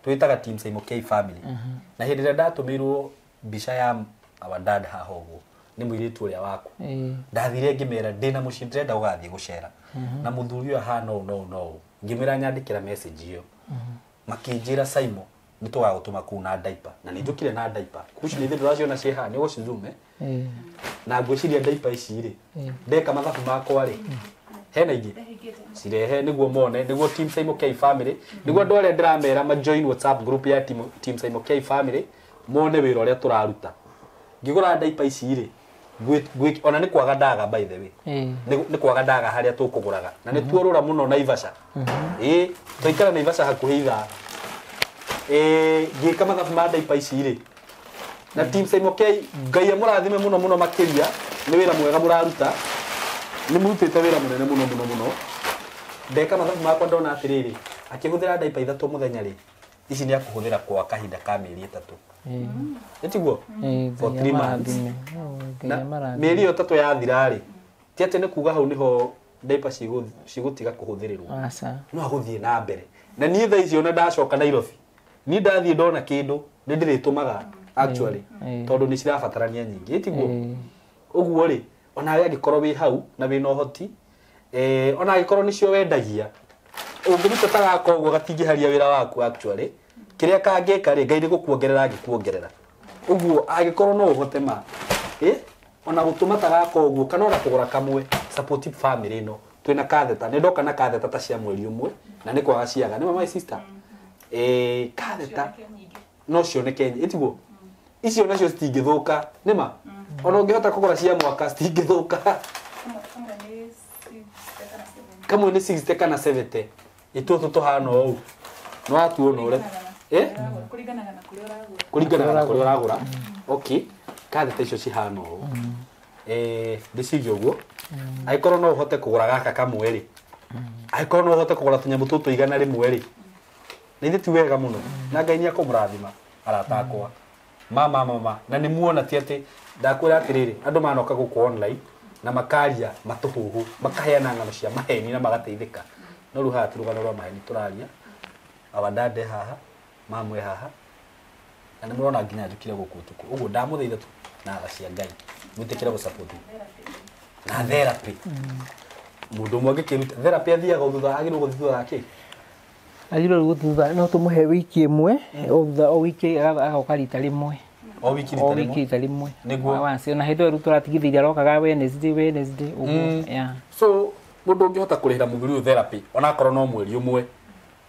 B: Twĩtaga team Simon K family. Na hĩndĩ ĩrĩa ndatũmĩirwo mbica ya our dad haha ũguo, nĩ mũirĩtu ũrĩa waku. Ndathire ngĩmera ndĩna mũciĩ ndĩrenda gũgathiĩ gũcera. Na mũthuri ũyũ ahana ũũ na ũũ na ũũ. Ngĩmwĩra nyandĩkĩra message ĩyo. Makĩnjĩra Simon nĩ tũgagũtũma kũu na diaper. Na nĩ njũkire na diaper. Kuci nĩ ndĩraciona ciĩ haha, nĩ ũgũcizoom, eh? Na ngwĩciria diaper ici rĩ, ndeka mathabu makwa rĩ, hena ingĩ? Cirehe nĩguo mone, nĩguo team Simon K family, nĩguo andũ arĩa ndĩramera ma join WhatsApp group ya team Simon K family, mone wĩra ũrĩa tũraruta. Ngĩgũra diaper ici rĩ, ona nĩ kwaga ndaga by the way. Nĩ kwaga ndaga harĩa tũkũgũraga. Na nĩ tuorũra mũno Naivasha. Twaikara Naivasha hakuhĩ ithaa. Ngĩka mathabu ma diaper ici rĩ. Na team Simon K, Ngai amũrathime mũno mũno makĩria, nĩ wĩra mwega mũraruta. Nĩ mũrutĩte wĩra mũnene mũno mũno mũno. Ndeka mathabu makwa ndona atĩrĩrĩ, akĩhũthĩra diaper 3 mũthenya rĩ, ici nĩ akũhũthĩra kwa kahinda ka mĩeri 3. Ĩtiguo? For 3 months. Na mĩeri ĩyo 3 yathira rĩ, ti atĩ nĩ kuga hau nĩho diaper cigũtiga kũhũthĩrĩrwo.
A: Aca.
B: No agũthiĩ na mbere. Na niĩ thaa ici ona ndacoka Nairobi, niĩ ndathiĩ ndona kĩndũ, nĩ ndĩrĩtũmaga actually, tondũ nĩ cirabatarania nyingĩ, ĩtiguo? Ũguo rĩ, onawe angĩkorwo wĩ hau na wĩna ũhoti, ona angĩkorwo nĩcio wendagia, ũngĩruta ta gaka ũguo gatingĩharia wĩra waku actually, kĩrĩa kangĩka rĩ, Ngai nĩ gũkuongerera angĩkuongerera. Ũguo angĩkorwo no ũhote ma, ona gũtũma ta gaka ũguo, kana ona kũgũra kamwe, support family ĩno. Twĩna katheta, nĩ ndoka na katheta ta cia mweri ũmwe, na nĩ kwaga ciaga. Nĩ ma my sister? Katheta no cioneke nyingĩ, ĩtiguo? Icio nacio citingĩthũka, nĩ ma? Ona ũngĩhota kũgũra cia mwaka citingĩthũka. Kamwe nĩ 60 kana 70. Ĩtũtũ tũhana ũũ. Nĩ watuona ũrĩa.
C: Kũringanaga na kũrĩa ũragũra.
B: Kũringanaga na kũrĩa ũragũra. Okay. Katheta icio cihana ũũ. Ndĩcirie ũguo. Angĩkorwo no ũhote kũgũra gaka kamwe rĩ. Angĩkorwo no ũhote kũgũra tũnyamũ tũtũ 100 rĩ. Na ithe ti wega mũno. Na Ngai nĩ akũmũrathima arata akwa. Mama. Na nĩ muona ti atĩ ndakwĩra atĩrĩrĩ, andũ manoka gũkũ online na makaria matũhũhũ, makaheana ng'ano cia maheni na magateithĩka. No rĩu haha ti rũgano rwa maheni tũraria. Our dad e haha, mamwe haha. Na nĩ mũrona nginya njũkire gũkũ ũtukũ. Ũguo ndamũthaitha tu na tha cia Ngai. Mwĩtĩkĩre gũsupport. Na therapy. Mũndũ ũmwe angĩkĩruta therapy athiaga thutha, agĩrĩirwo gũthiĩ thutha wa kĩ?
A: Agĩrĩirwo gũthiĩ thutha, no tũmũhe wiki ĩmwe, o thutha o wiki agoka rita rĩmwe.
B: O wiki rita
A: O
B: rĩmwe.
A: wiki rita rĩmwe.
B: Nĩguo.
A: Wa na hĩndĩ ĩyo rĩu tũratigithĩria arokaga Wednesday, Wednesday, ũguo. Yeah.
B: So, mũndũ ũngĩhota kũrĩhĩra mũthuri ũyũ therapy, onakorwo no mweri ũmwe,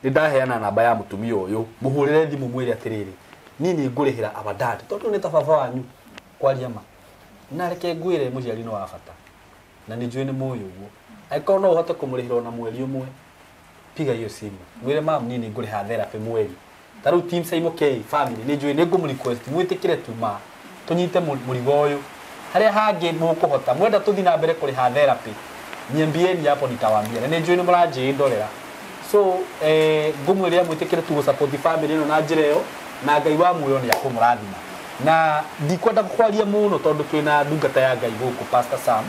B: nĩ ndaheana namba ya mũtumia ũyũ, mũhũrĩre thimũ mwĩre atĩrĩrĩ, niĩ nĩ ngũrĩhĩra our dad, tondũ nĩ ta baba wanyu kwaria ma. Na reke ngwĩre mũciari nĩ wa bata. Na nĩ njũĩ nĩ mũĩ ũguo. Angĩkorwo no ũhote kũmũrĩhĩra ona mweri ũmwe, piga hiyo simu. Mwĩre mam, niĩ nĩ ngũrĩha therapy mweri. Ta rĩu team Simon K family nĩ njũĩ nĩ ngũmũ request mwĩtĩkĩre tu ma tũnyite mũrigo ũyũ. Harĩa hangĩ mũkũhota, mwenda tũthiĩ na mbere kũrĩha therapy, niambieni hapo nitawaambia. Na nĩ njũĩ nĩ mũranjĩndorera. So, ngũmwĩrĩra mwĩtĩkĩre tu gũ support family ĩno na njĩra ĩyo, na Ngai wa muoyo nĩ akũmũrathima. Na ndikwenda kwaria muno tondu twina ndungata ya Ngai guku Pastor Sam.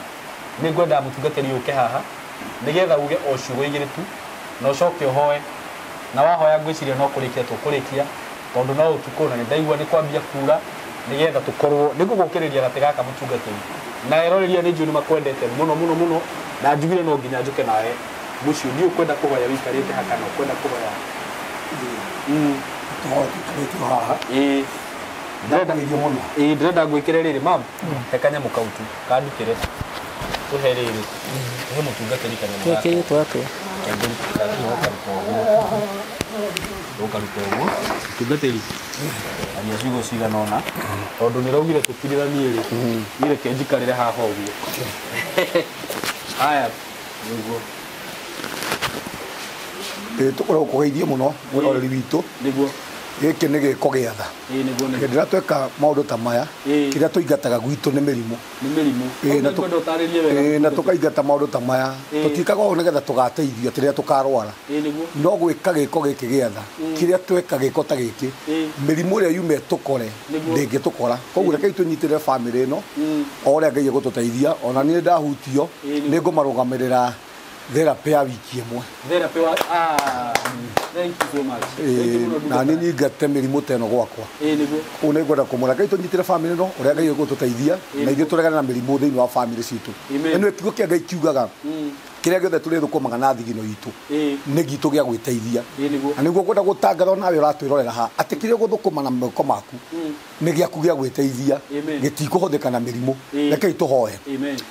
B: Nĩ ngwenda mũtungatĩri ũke haha nĩgetha uge o ciugo igĩrĩ tu na ũcoke ũhoe na wahoya ngwĩciria no kũrĩkia tũkũrĩkia tondũ no ũtukũ na nĩndaigua nĩ kwambia kura nĩgetha tũkorwo nĩngũgũkĩrĩria gatĩ gaka mũtungatĩri na eroreria nĩ njũĩ nĩ makwendete mũno mũno mũno na njugire no nginya njũke nawe mũciĩ ndiũ kwenda kũhoya wĩikarĩte haha kana ũkwenda kũhoya
D: tũhoe tũikarĩte haha
B: ĩĩ
D: ndĩrenda mũno
B: ĩĩ ndĩrenda ngwĩkĩre rĩrĩ mam he kanyamũ kau tu kandutĩre tuhe rĩrĩ tuhe mũtungatĩri kanyamũ gaka
A: Twĩkĩrĩtwo atĩa?
B: Ũkaruta ũguo mũtungatĩri aria ciugo cigana ũna tondũ nĩ raugire tũtirithanie rĩ niĩ reke njikarĩre haha ũguo haya nĩguo
D: Tũkoragwo kũgeithie mũno mwĩroreri witũ
B: nĩguo
D: gĩkĩ nĩ gĩko gĩa tha
B: ĩĩ nĩguo
D: hĩndĩ ĩrĩa tweka maũndũ ta maya kĩrĩa tũingataga gwitũ nĩ mĩrimũ
B: nĩ mĩrimũ nĩngwenda ũtarĩrie wega
D: na tũkaingata maũndũ ta maya tũtiĩkaga ũũ nĩgetha tũgateithio atĩ rĩrĩa tũkarwara
B: nĩguo
D: no gwĩka gĩko gĩkĩ gĩa tha kĩrĩa tweka gĩko ta gĩkĩ mĩrimũ ĩrĩa yuma ĩtũkore ndĩngĩtũkora koguo rekei tũnyitĩrĩre bamĩrĩ ĩno o ũrĩa Ngai egũtũteithia ona niĩ ndahutio nĩ ngũmarũgamĩrĩra therapy ya wiki ĩmwe
B: therapy wa thank you so much
D: na niĩ nyingate mĩrimũ ta ĩno gwakwa
B: nĩguo
D: koguo nĩ ngwenda kũmwĩra Ngai tũnyitĩre bamĩrĩ ĩno ũrĩa Ngai egũtũteithia na ithuĩ tũregane na mĩrimũ thĩinĩ wa bamĩrĩ citũ ĩno kiugo kĩa Ngai kiugaga kĩrĩa gĩothe tũrĩthũkũmaga na thigino itũ nĩ gitũ gĩa gwĩteithia na nĩguo ngwenda gũtangatha nawe ũratwĩrorera haha atĩ kĩrĩa ũgũthũkũma na moko maku nĩ gĩaku gĩa gwĩteithia gĩtikũhũthĩka na mĩrimũ rekei tũhoe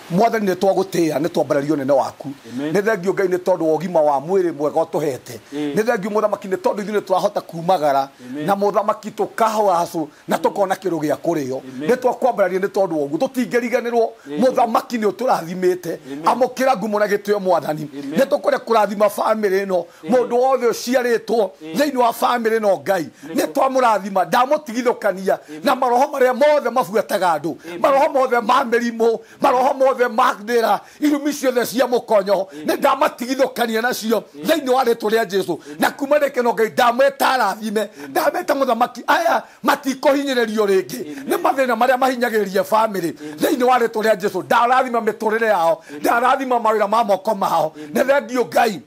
D: Mwathani nĩ twagũtĩĩa nĩ twambararia ũnene waku nĩ thengio Ngai nĩ tondũ wa ũgima wa mwĩrĩ mwega ũtũhete nĩ thengio mũthamaki nĩ tondũ ithuĩ nĩ tũrahota kumagara na mũthamaki tũkahacũ na tũkona kĩndũ gĩa kũrĩo nĩ twakwambararia nĩ tondũ wa ũguo tũtingĩriganĩrwo mũthamaki nĩ ũtũrathimĩte amũkĩra ngumo na gĩtĩo Mwathani nĩ tũkwenda kũrathima bamĩrĩ ĩno mũndũ wothe ũciarĩtwo thĩinĩ wa bamĩrĩ ĩno Ngai nĩ twamũrathima ndamũtigithũkania na maroho marĩa mothe mabuataga andũ maroho mothe ma mĩrimũ maroho mothe ma ndĩra irumi ciothe cia mũkonyo nĩ ndamatigithũkania nacio thĩinĩ wa rĩtwa rĩa Jesũ na kuma rĩkeno Ngai ndamweta arathime ndameta mũthamaki aya matikũhinyĩrĩrio rĩngĩ nĩ mathĩna marĩa mahinyagĩrĩria bamĩrĩ thĩinĩ wa rĩtwa rĩa Jesũ ndarathima mĩtũrĩre yao ndarathima mawĩra ma moko mao nĩ thengio Ngai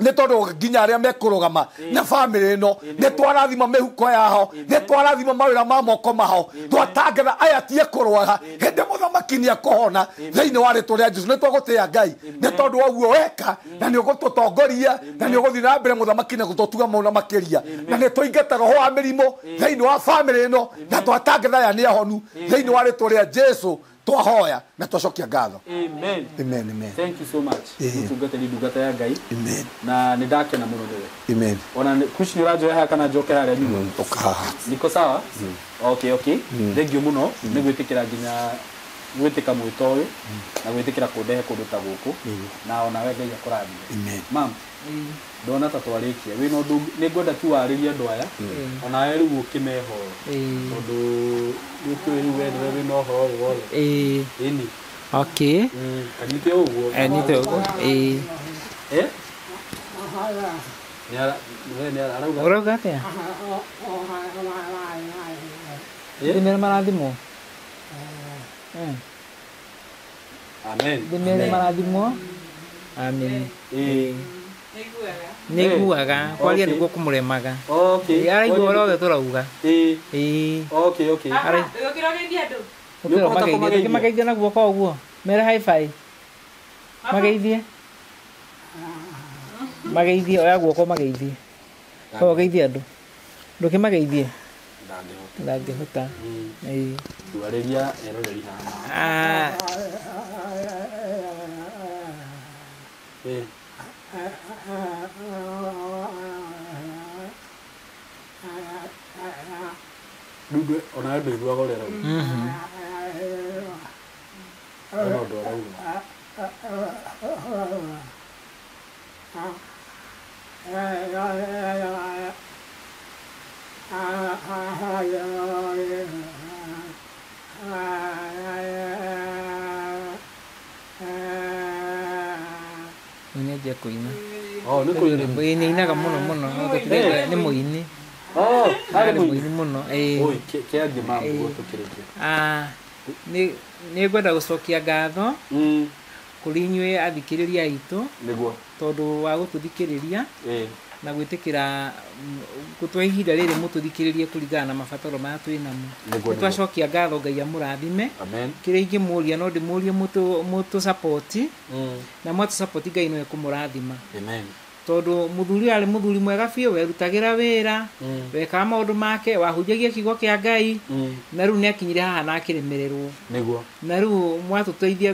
D: nĩ tondũ nginya arĩa mekũrũgama na bamĩrĩ ĩno nĩ twarathima mĩhuko yao nĩ twarathima mawĩra ma moko mao twatangatha aya tie kũrwara hĩndĩ mũthamaki nĩ ekũhona thĩinĩ wa rĩtwa rĩa Jesũ nĩ twagũtĩĩa Ngai nĩ tondũ wa ũguo weka na nĩ ũgũtũtongoria na nĩ ũgũthiĩ na mbere mũthamaki na gũtũtuga mũno makĩria na nĩ twaingata roho wa mĩrimũ thĩinĩ wa bamĩrĩ ĩno na twatangatha aya nĩ ahonu thĩinĩ wa rĩtwa rĩa Jesũ twahoya na twacokia ngatho
B: amen
D: amen amen
B: thank you so much mũtungatĩri ndungata ya Ngai
D: amen
B: na nĩ ndakena mũno nĩwe
D: amen
B: ona kuci nĩ ũranjoya haha kana njoke harĩa nyuma
D: ũka haha
B: niko sawa okay okay thank you mũno nĩ gwĩtĩkĩra nginya gwĩtĩka mwĩto ũyũ na gwĩtĩkĩra kũndehe kũndũ ta gũkũ na onawe Ngai akũrathime mam ndona ta twarĩkia wĩna ũndũ nĩ ngwenda tu warĩrie andũ aya onawe rĩu ũkĩmehoe tondũ nĩ tũĩ rĩu we nĩwe wĩna ũhoro ũyũ wothe ĩni
A: okay
B: kanyite ũguo
A: nyite ũguo ĩĩ
B: arauga
A: ũrauga atĩa ndĩmere marathimwo
B: amen
A: ndĩmere marathimwo amen nĩiguaga kwaria nĩguo kũmũremaga araigua ũrĩa othe tũrauga mageithie na guoko ũguo mere high five mageithie mageithie oya guoko mageithie ũgeithie andũ ndũkĩmageithie ndangĩhota
B: warĩria eroreri haha Rĩu onawe ndũiguaga ũrĩa arauga hena ũndũ arauga
A: Nĩ anjia kũina
B: nĩ kũina
A: nĩ ainaga mũno mũno nĩ mũini
B: Oh, arĩ
A: Arĩ
B: mũini.
A: mũini mũno ĩĩ.
B: Oi, kĩangi mambo tũkĩrĩkia.
A: Ah, nĩ ngwenda gũcokia ngatho kũrĩ inyuĩ athikĩrĩria aitũ
B: Nĩguo.
A: tondũ wa gũtũthikĩrĩria
B: Ĩĩ.
A: na gwĩtĩkĩra gũtũhe ihinda rĩrĩ mũtũthikĩrĩrie kũringana na mabataro marĩa twĩ namo.
B: Nĩguo,
A: Nĩ twacokia ngatho Ngai amũrathime.
B: Amen.
A: Kĩrĩa ingĩmũria no ndĩmũrie mũtũ na mwatũ Ngai no ekũmũrathima.
B: Amen.
A: Tondũ mũthuri arĩ mũthuri mwega biũ, werutagĩra wĩra, wekaga maũndũ make, wahunjagia kiugo kĩa Ngai, na rĩu nĩakinyire haha na akĩremererwo.
B: Nĩguo.
A: Na rĩu mwatũteithia,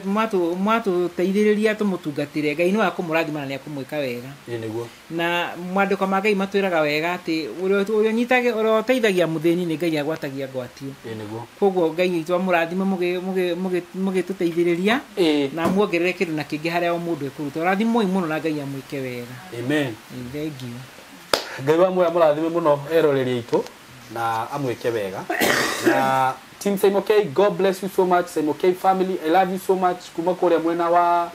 A: mwatũteithĩrĩria tũmũtungatĩre, Ngai no akũmũrathima na nĩakũmwĩka wega.
B: Ĩĩ nĩguo.
A: Na mwandĩko ma Ngai matwĩraga wega atĩ ũrĩa ũnyitaga, ũrĩa ũteithagia mũthĩni nĩ Ngai agwatagia ngwatio.
B: Ĩĩ nĩguo.
A: Koguo Ngai witũ amũrathime mũgĩtũteithĩrĩria
B: Ĩĩ.
A: na muongerere kĩndũ na kĩngĩ harĩa o mũndũ ekũruta. Ũrathimwoi mũno na Ngai amwĩke wega.
B: Amen.
A: Thank you.
B: Ngai wa muoyo amũrathime mũno eroreri aitũ na amwĩke wega. Na Team Saimo K, God bless you so much. Saimo K family, I love you so much. Kuma kũrĩa mwena wa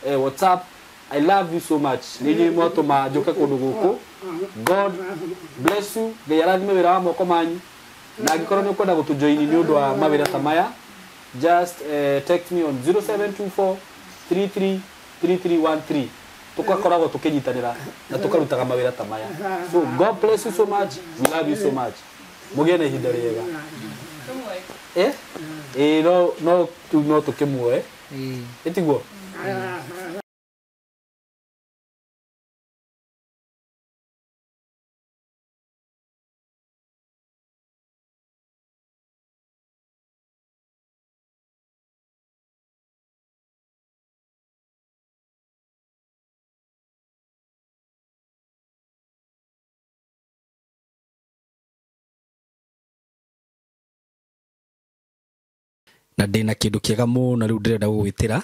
B: WhatsApp, I love you so much. Nĩ inyuĩ mwatũma njũke kũndũ gũkũ. God bless you. Ngai arathime wĩra wa moko manyu. Na angĩkorwo nĩ ũkwenda gũtũjoini nĩ ũndũ wa mawĩra ta maya, just text me on 0724 33 3313. Tugakoragwo tukinyitanĩra na tukarutaga mawĩra ta maya. So God bless you so much. We love you so much. Mũgĩe na ihinda rĩega. Eh? Eh, no no no tukimuoe.
A: Ĩĩ.
B: Ĩtiguo? Na ndĩna kĩndũ kĩega mũno rĩu ndĩrenda gũgwĩtĩra.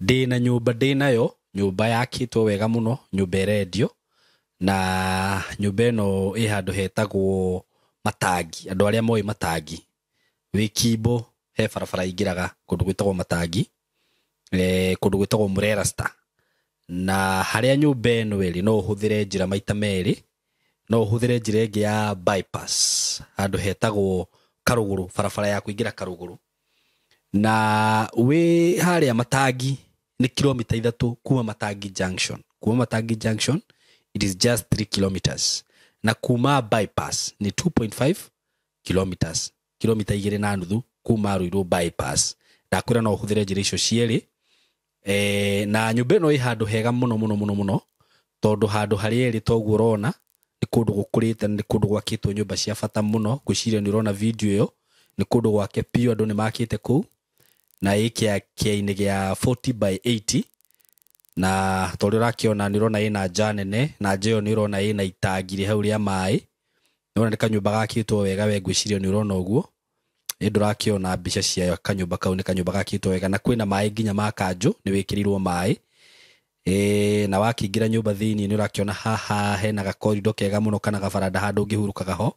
B: Ndĩna nyũmba, ndĩnayo nyũmba yakĩtwo wega mũno, nyũmba ĩrendio, na nyũmba ĩno ĩ handũ hetagwo Matangi. Andũ arĩa moĩ Matangi, wĩ Kimbo he barabara ingĩraga kũndũ gwĩtagwo Matangi, kũndũ gwĩtagwo Murera Star. Na harĩa nyũmba ĩno ĩrĩ no ũhũthĩre njĩra maita merĩ, no ũhũthĩre njĩra ĩngĩ ya bypass handũ hetagwo Karũgũrũ, barabara ya kũingĩra Karũgũrũ. Na wĩ harĩa Matangi nĩ kilomita 3 kuma Matangi Junction. Kuma Matangi Junction it is just 3 kilometers. Na kuma bypass nĩ 2.5 kilometers, kilomita 2.5 kuma Ruiru bypass. Ndakwĩra no ũhũthĩre njĩra icio cierĩ. Na nyũmba ĩno ĩ handũ hega mũno mũno mũno mũno, tondũ handũ harĩa ĩrĩ toguo ũrona nĩ kũndũ gũkũrĩte, nĩ kũndũ gwakĩtwo nyũmba cia bata mũno. Ngwĩciria nĩ ũrona video ĩyo, nĩ kũndũ gwake biũ, andũ nĩ makĩte kũu. Na ĩ kĩainĩ gĩa 40 by 80, na tondũ ũrakĩona nĩ ũrona ĩna nja nene, na nja ĩyo nĩ ũrona ĩna itangi rĩ hau rĩa maĩ. Nĩ ũrona nĩ kanyũmba gakĩtwo wega, we ngwĩciria nĩ ũrona ũguo. Ĩ ndũrakĩona mbica cia kanyũmba kau, nĩ kanyũmba gakĩtwo wega, na kwĩna maĩ nginya ma kanjũ, nĩ wĩkĩrĩirwo maĩ. Na wakĩingĩra nyũmba thĩiniĩ nĩ ũrakĩona haha hena gakorido kega mũno kana gabaranda handũ ũngĩhurũkaga ho.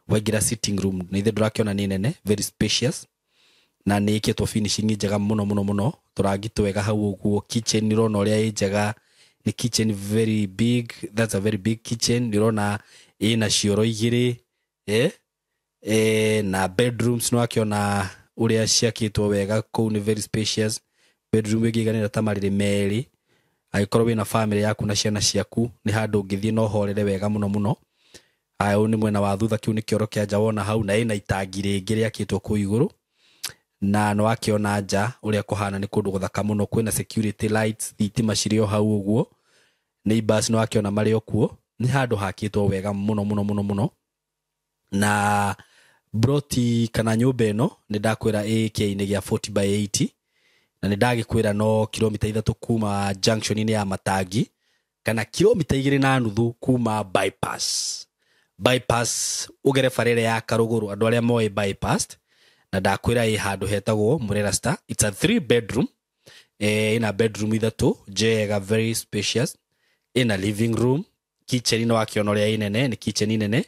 B: Waingĩra sitting room nĩ ithe ndũrakĩona nĩ nene, very spacious, na nĩ ĩkĩtwo finishing njega mũno mũno mũno, tũrangi twega hau ũguo. Kitchen nĩ ũrona ũrĩa ĩ njega, nĩ kitchen very big, that's a very big kitchen. Nĩ ũrona ĩna cioro igĩrĩ, na bedrooms nĩ wakĩona ũrĩa ciakĩtwo wega kũu, nĩ very spacious. Bedroom ĩngĩiganĩra ta marĩrĩ merĩ, angĩkorwo wĩna family yaku na ciana ciaku nĩ handũ ũngĩthiĩ na ũhorere wega mũno mũno. Aya, ũyũ nĩ mwena wa thutha, kĩu nĩ kĩoro kĩa nja wona hau, na ĩna itangi rĩngĩ rĩakĩtwo kũu igũrũ. Na nĩ wakĩona nja ũrĩa kũhana, nĩ kũndũ gũthaka mũno, kwĩna security lights, thitima cirĩ o hau ũguo, neighbors nĩ wakĩona marĩ o kuo. Nĩ handũ hakĩtwo wega mũno mũno mũno mũno. Na broti kana nyũmba ĩno nĩ ndakwĩra ĩ kĩainĩ gĩa 40 by 80, na nĩ ndagĩkwĩra no kilomita 3 kuma junction-inĩ ya Matangi, kana kilomita 2.5 kuma bypass. Bypass ũgere bara ĩrĩa ya Karũgũrũ, andũ arĩa moĩ bypass, na ndakwĩra ĩ handũ hetagwo Murera Star. It's a 3 bedroom, ĩna bedroom 3 njega, very spacious, ĩna living room, kitchen nĩ wakĩona ũrĩa ĩ nene, nĩ kitchen nene,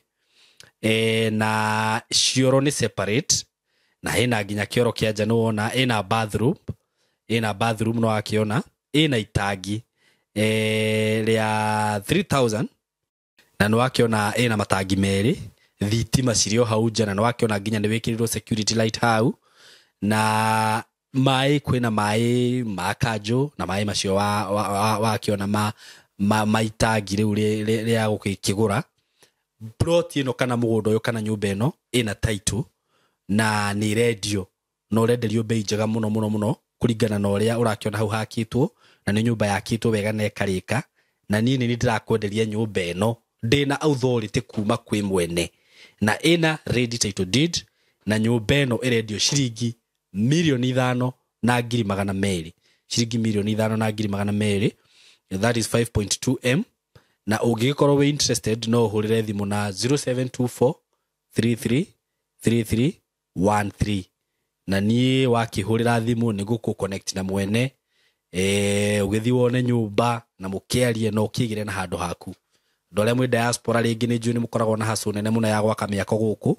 B: na cioro nĩ separate, na ĩna nginya kĩoro kĩa nja nĩ wona, ĩna bathroom, ĩna bathroom nĩ wakĩona, ĩna itangi rĩa 3000, na nĩ wakĩona ĩna matangi merĩ, Thitima cirĩ o hau nja, na nĩ wakĩona nginya nĩ wĩkĩrĩirwo security light hau. Na maĩ, kwĩna maĩ ma kanjũ, na maĩ macio wakĩona ma itangi rĩu rĩa gũgĩkĩgũra. Plot ĩno kana mũgũnda ũyũ kana nyũmba ĩno ĩna title na nĩ ĩrendio, na ũrenderio bei njega mũno mũno mũno kũringana na ũrĩa ũrakĩona hau hakĩtwo, na nĩ nyũmba yakĩtwo wega na ĩkarĩka. Na niĩ nĩ ndĩrakwenderia nyũmba ĩno ndĩna authority kuma kwĩ mwene, na ĩna ready title deed, na nyũmba ĩno ĩrendio ciringi 5,200,000, ciringi 5,200,000, that is 5.2 m. Na ũngĩgĩkorwo wĩ interested, no ũhũrĩre thimũ na 0724 33 33 13, na niĩ wakĩhũrĩra thimũ nĩ gũkũ connect na mwene, ũgĩthiĩ wone nyũmba na mũkĩarie na ũkĩgĩre na handũ haku. Andũ arĩa mwĩ diaspora rĩngĩ, nĩ njũĩ nĩ mũkoragwo na hustle nene mũno ya gwaka mĩako gũkũ,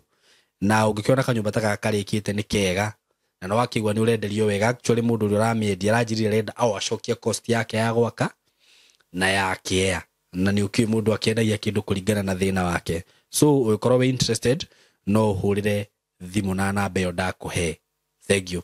B: na ũngĩkĩona kanyũmba ta gaka karĩkĩte nĩ kega, na nĩ wakĩigua nĩ ũrenderio wega. Actually, mũndũ ũrĩa ũramĩendia aranjĩrire arenda o acokie cost yake ya gwaka na ya kĩea, na nĩ ũkĩũĩ mũndũ akĩendagia kĩndũ kũringana na thĩna wake. So ũngĩkorwo wĩ interested, no ũhũrĩre thimũ na namba ĩyo ndakũhe. Thank you.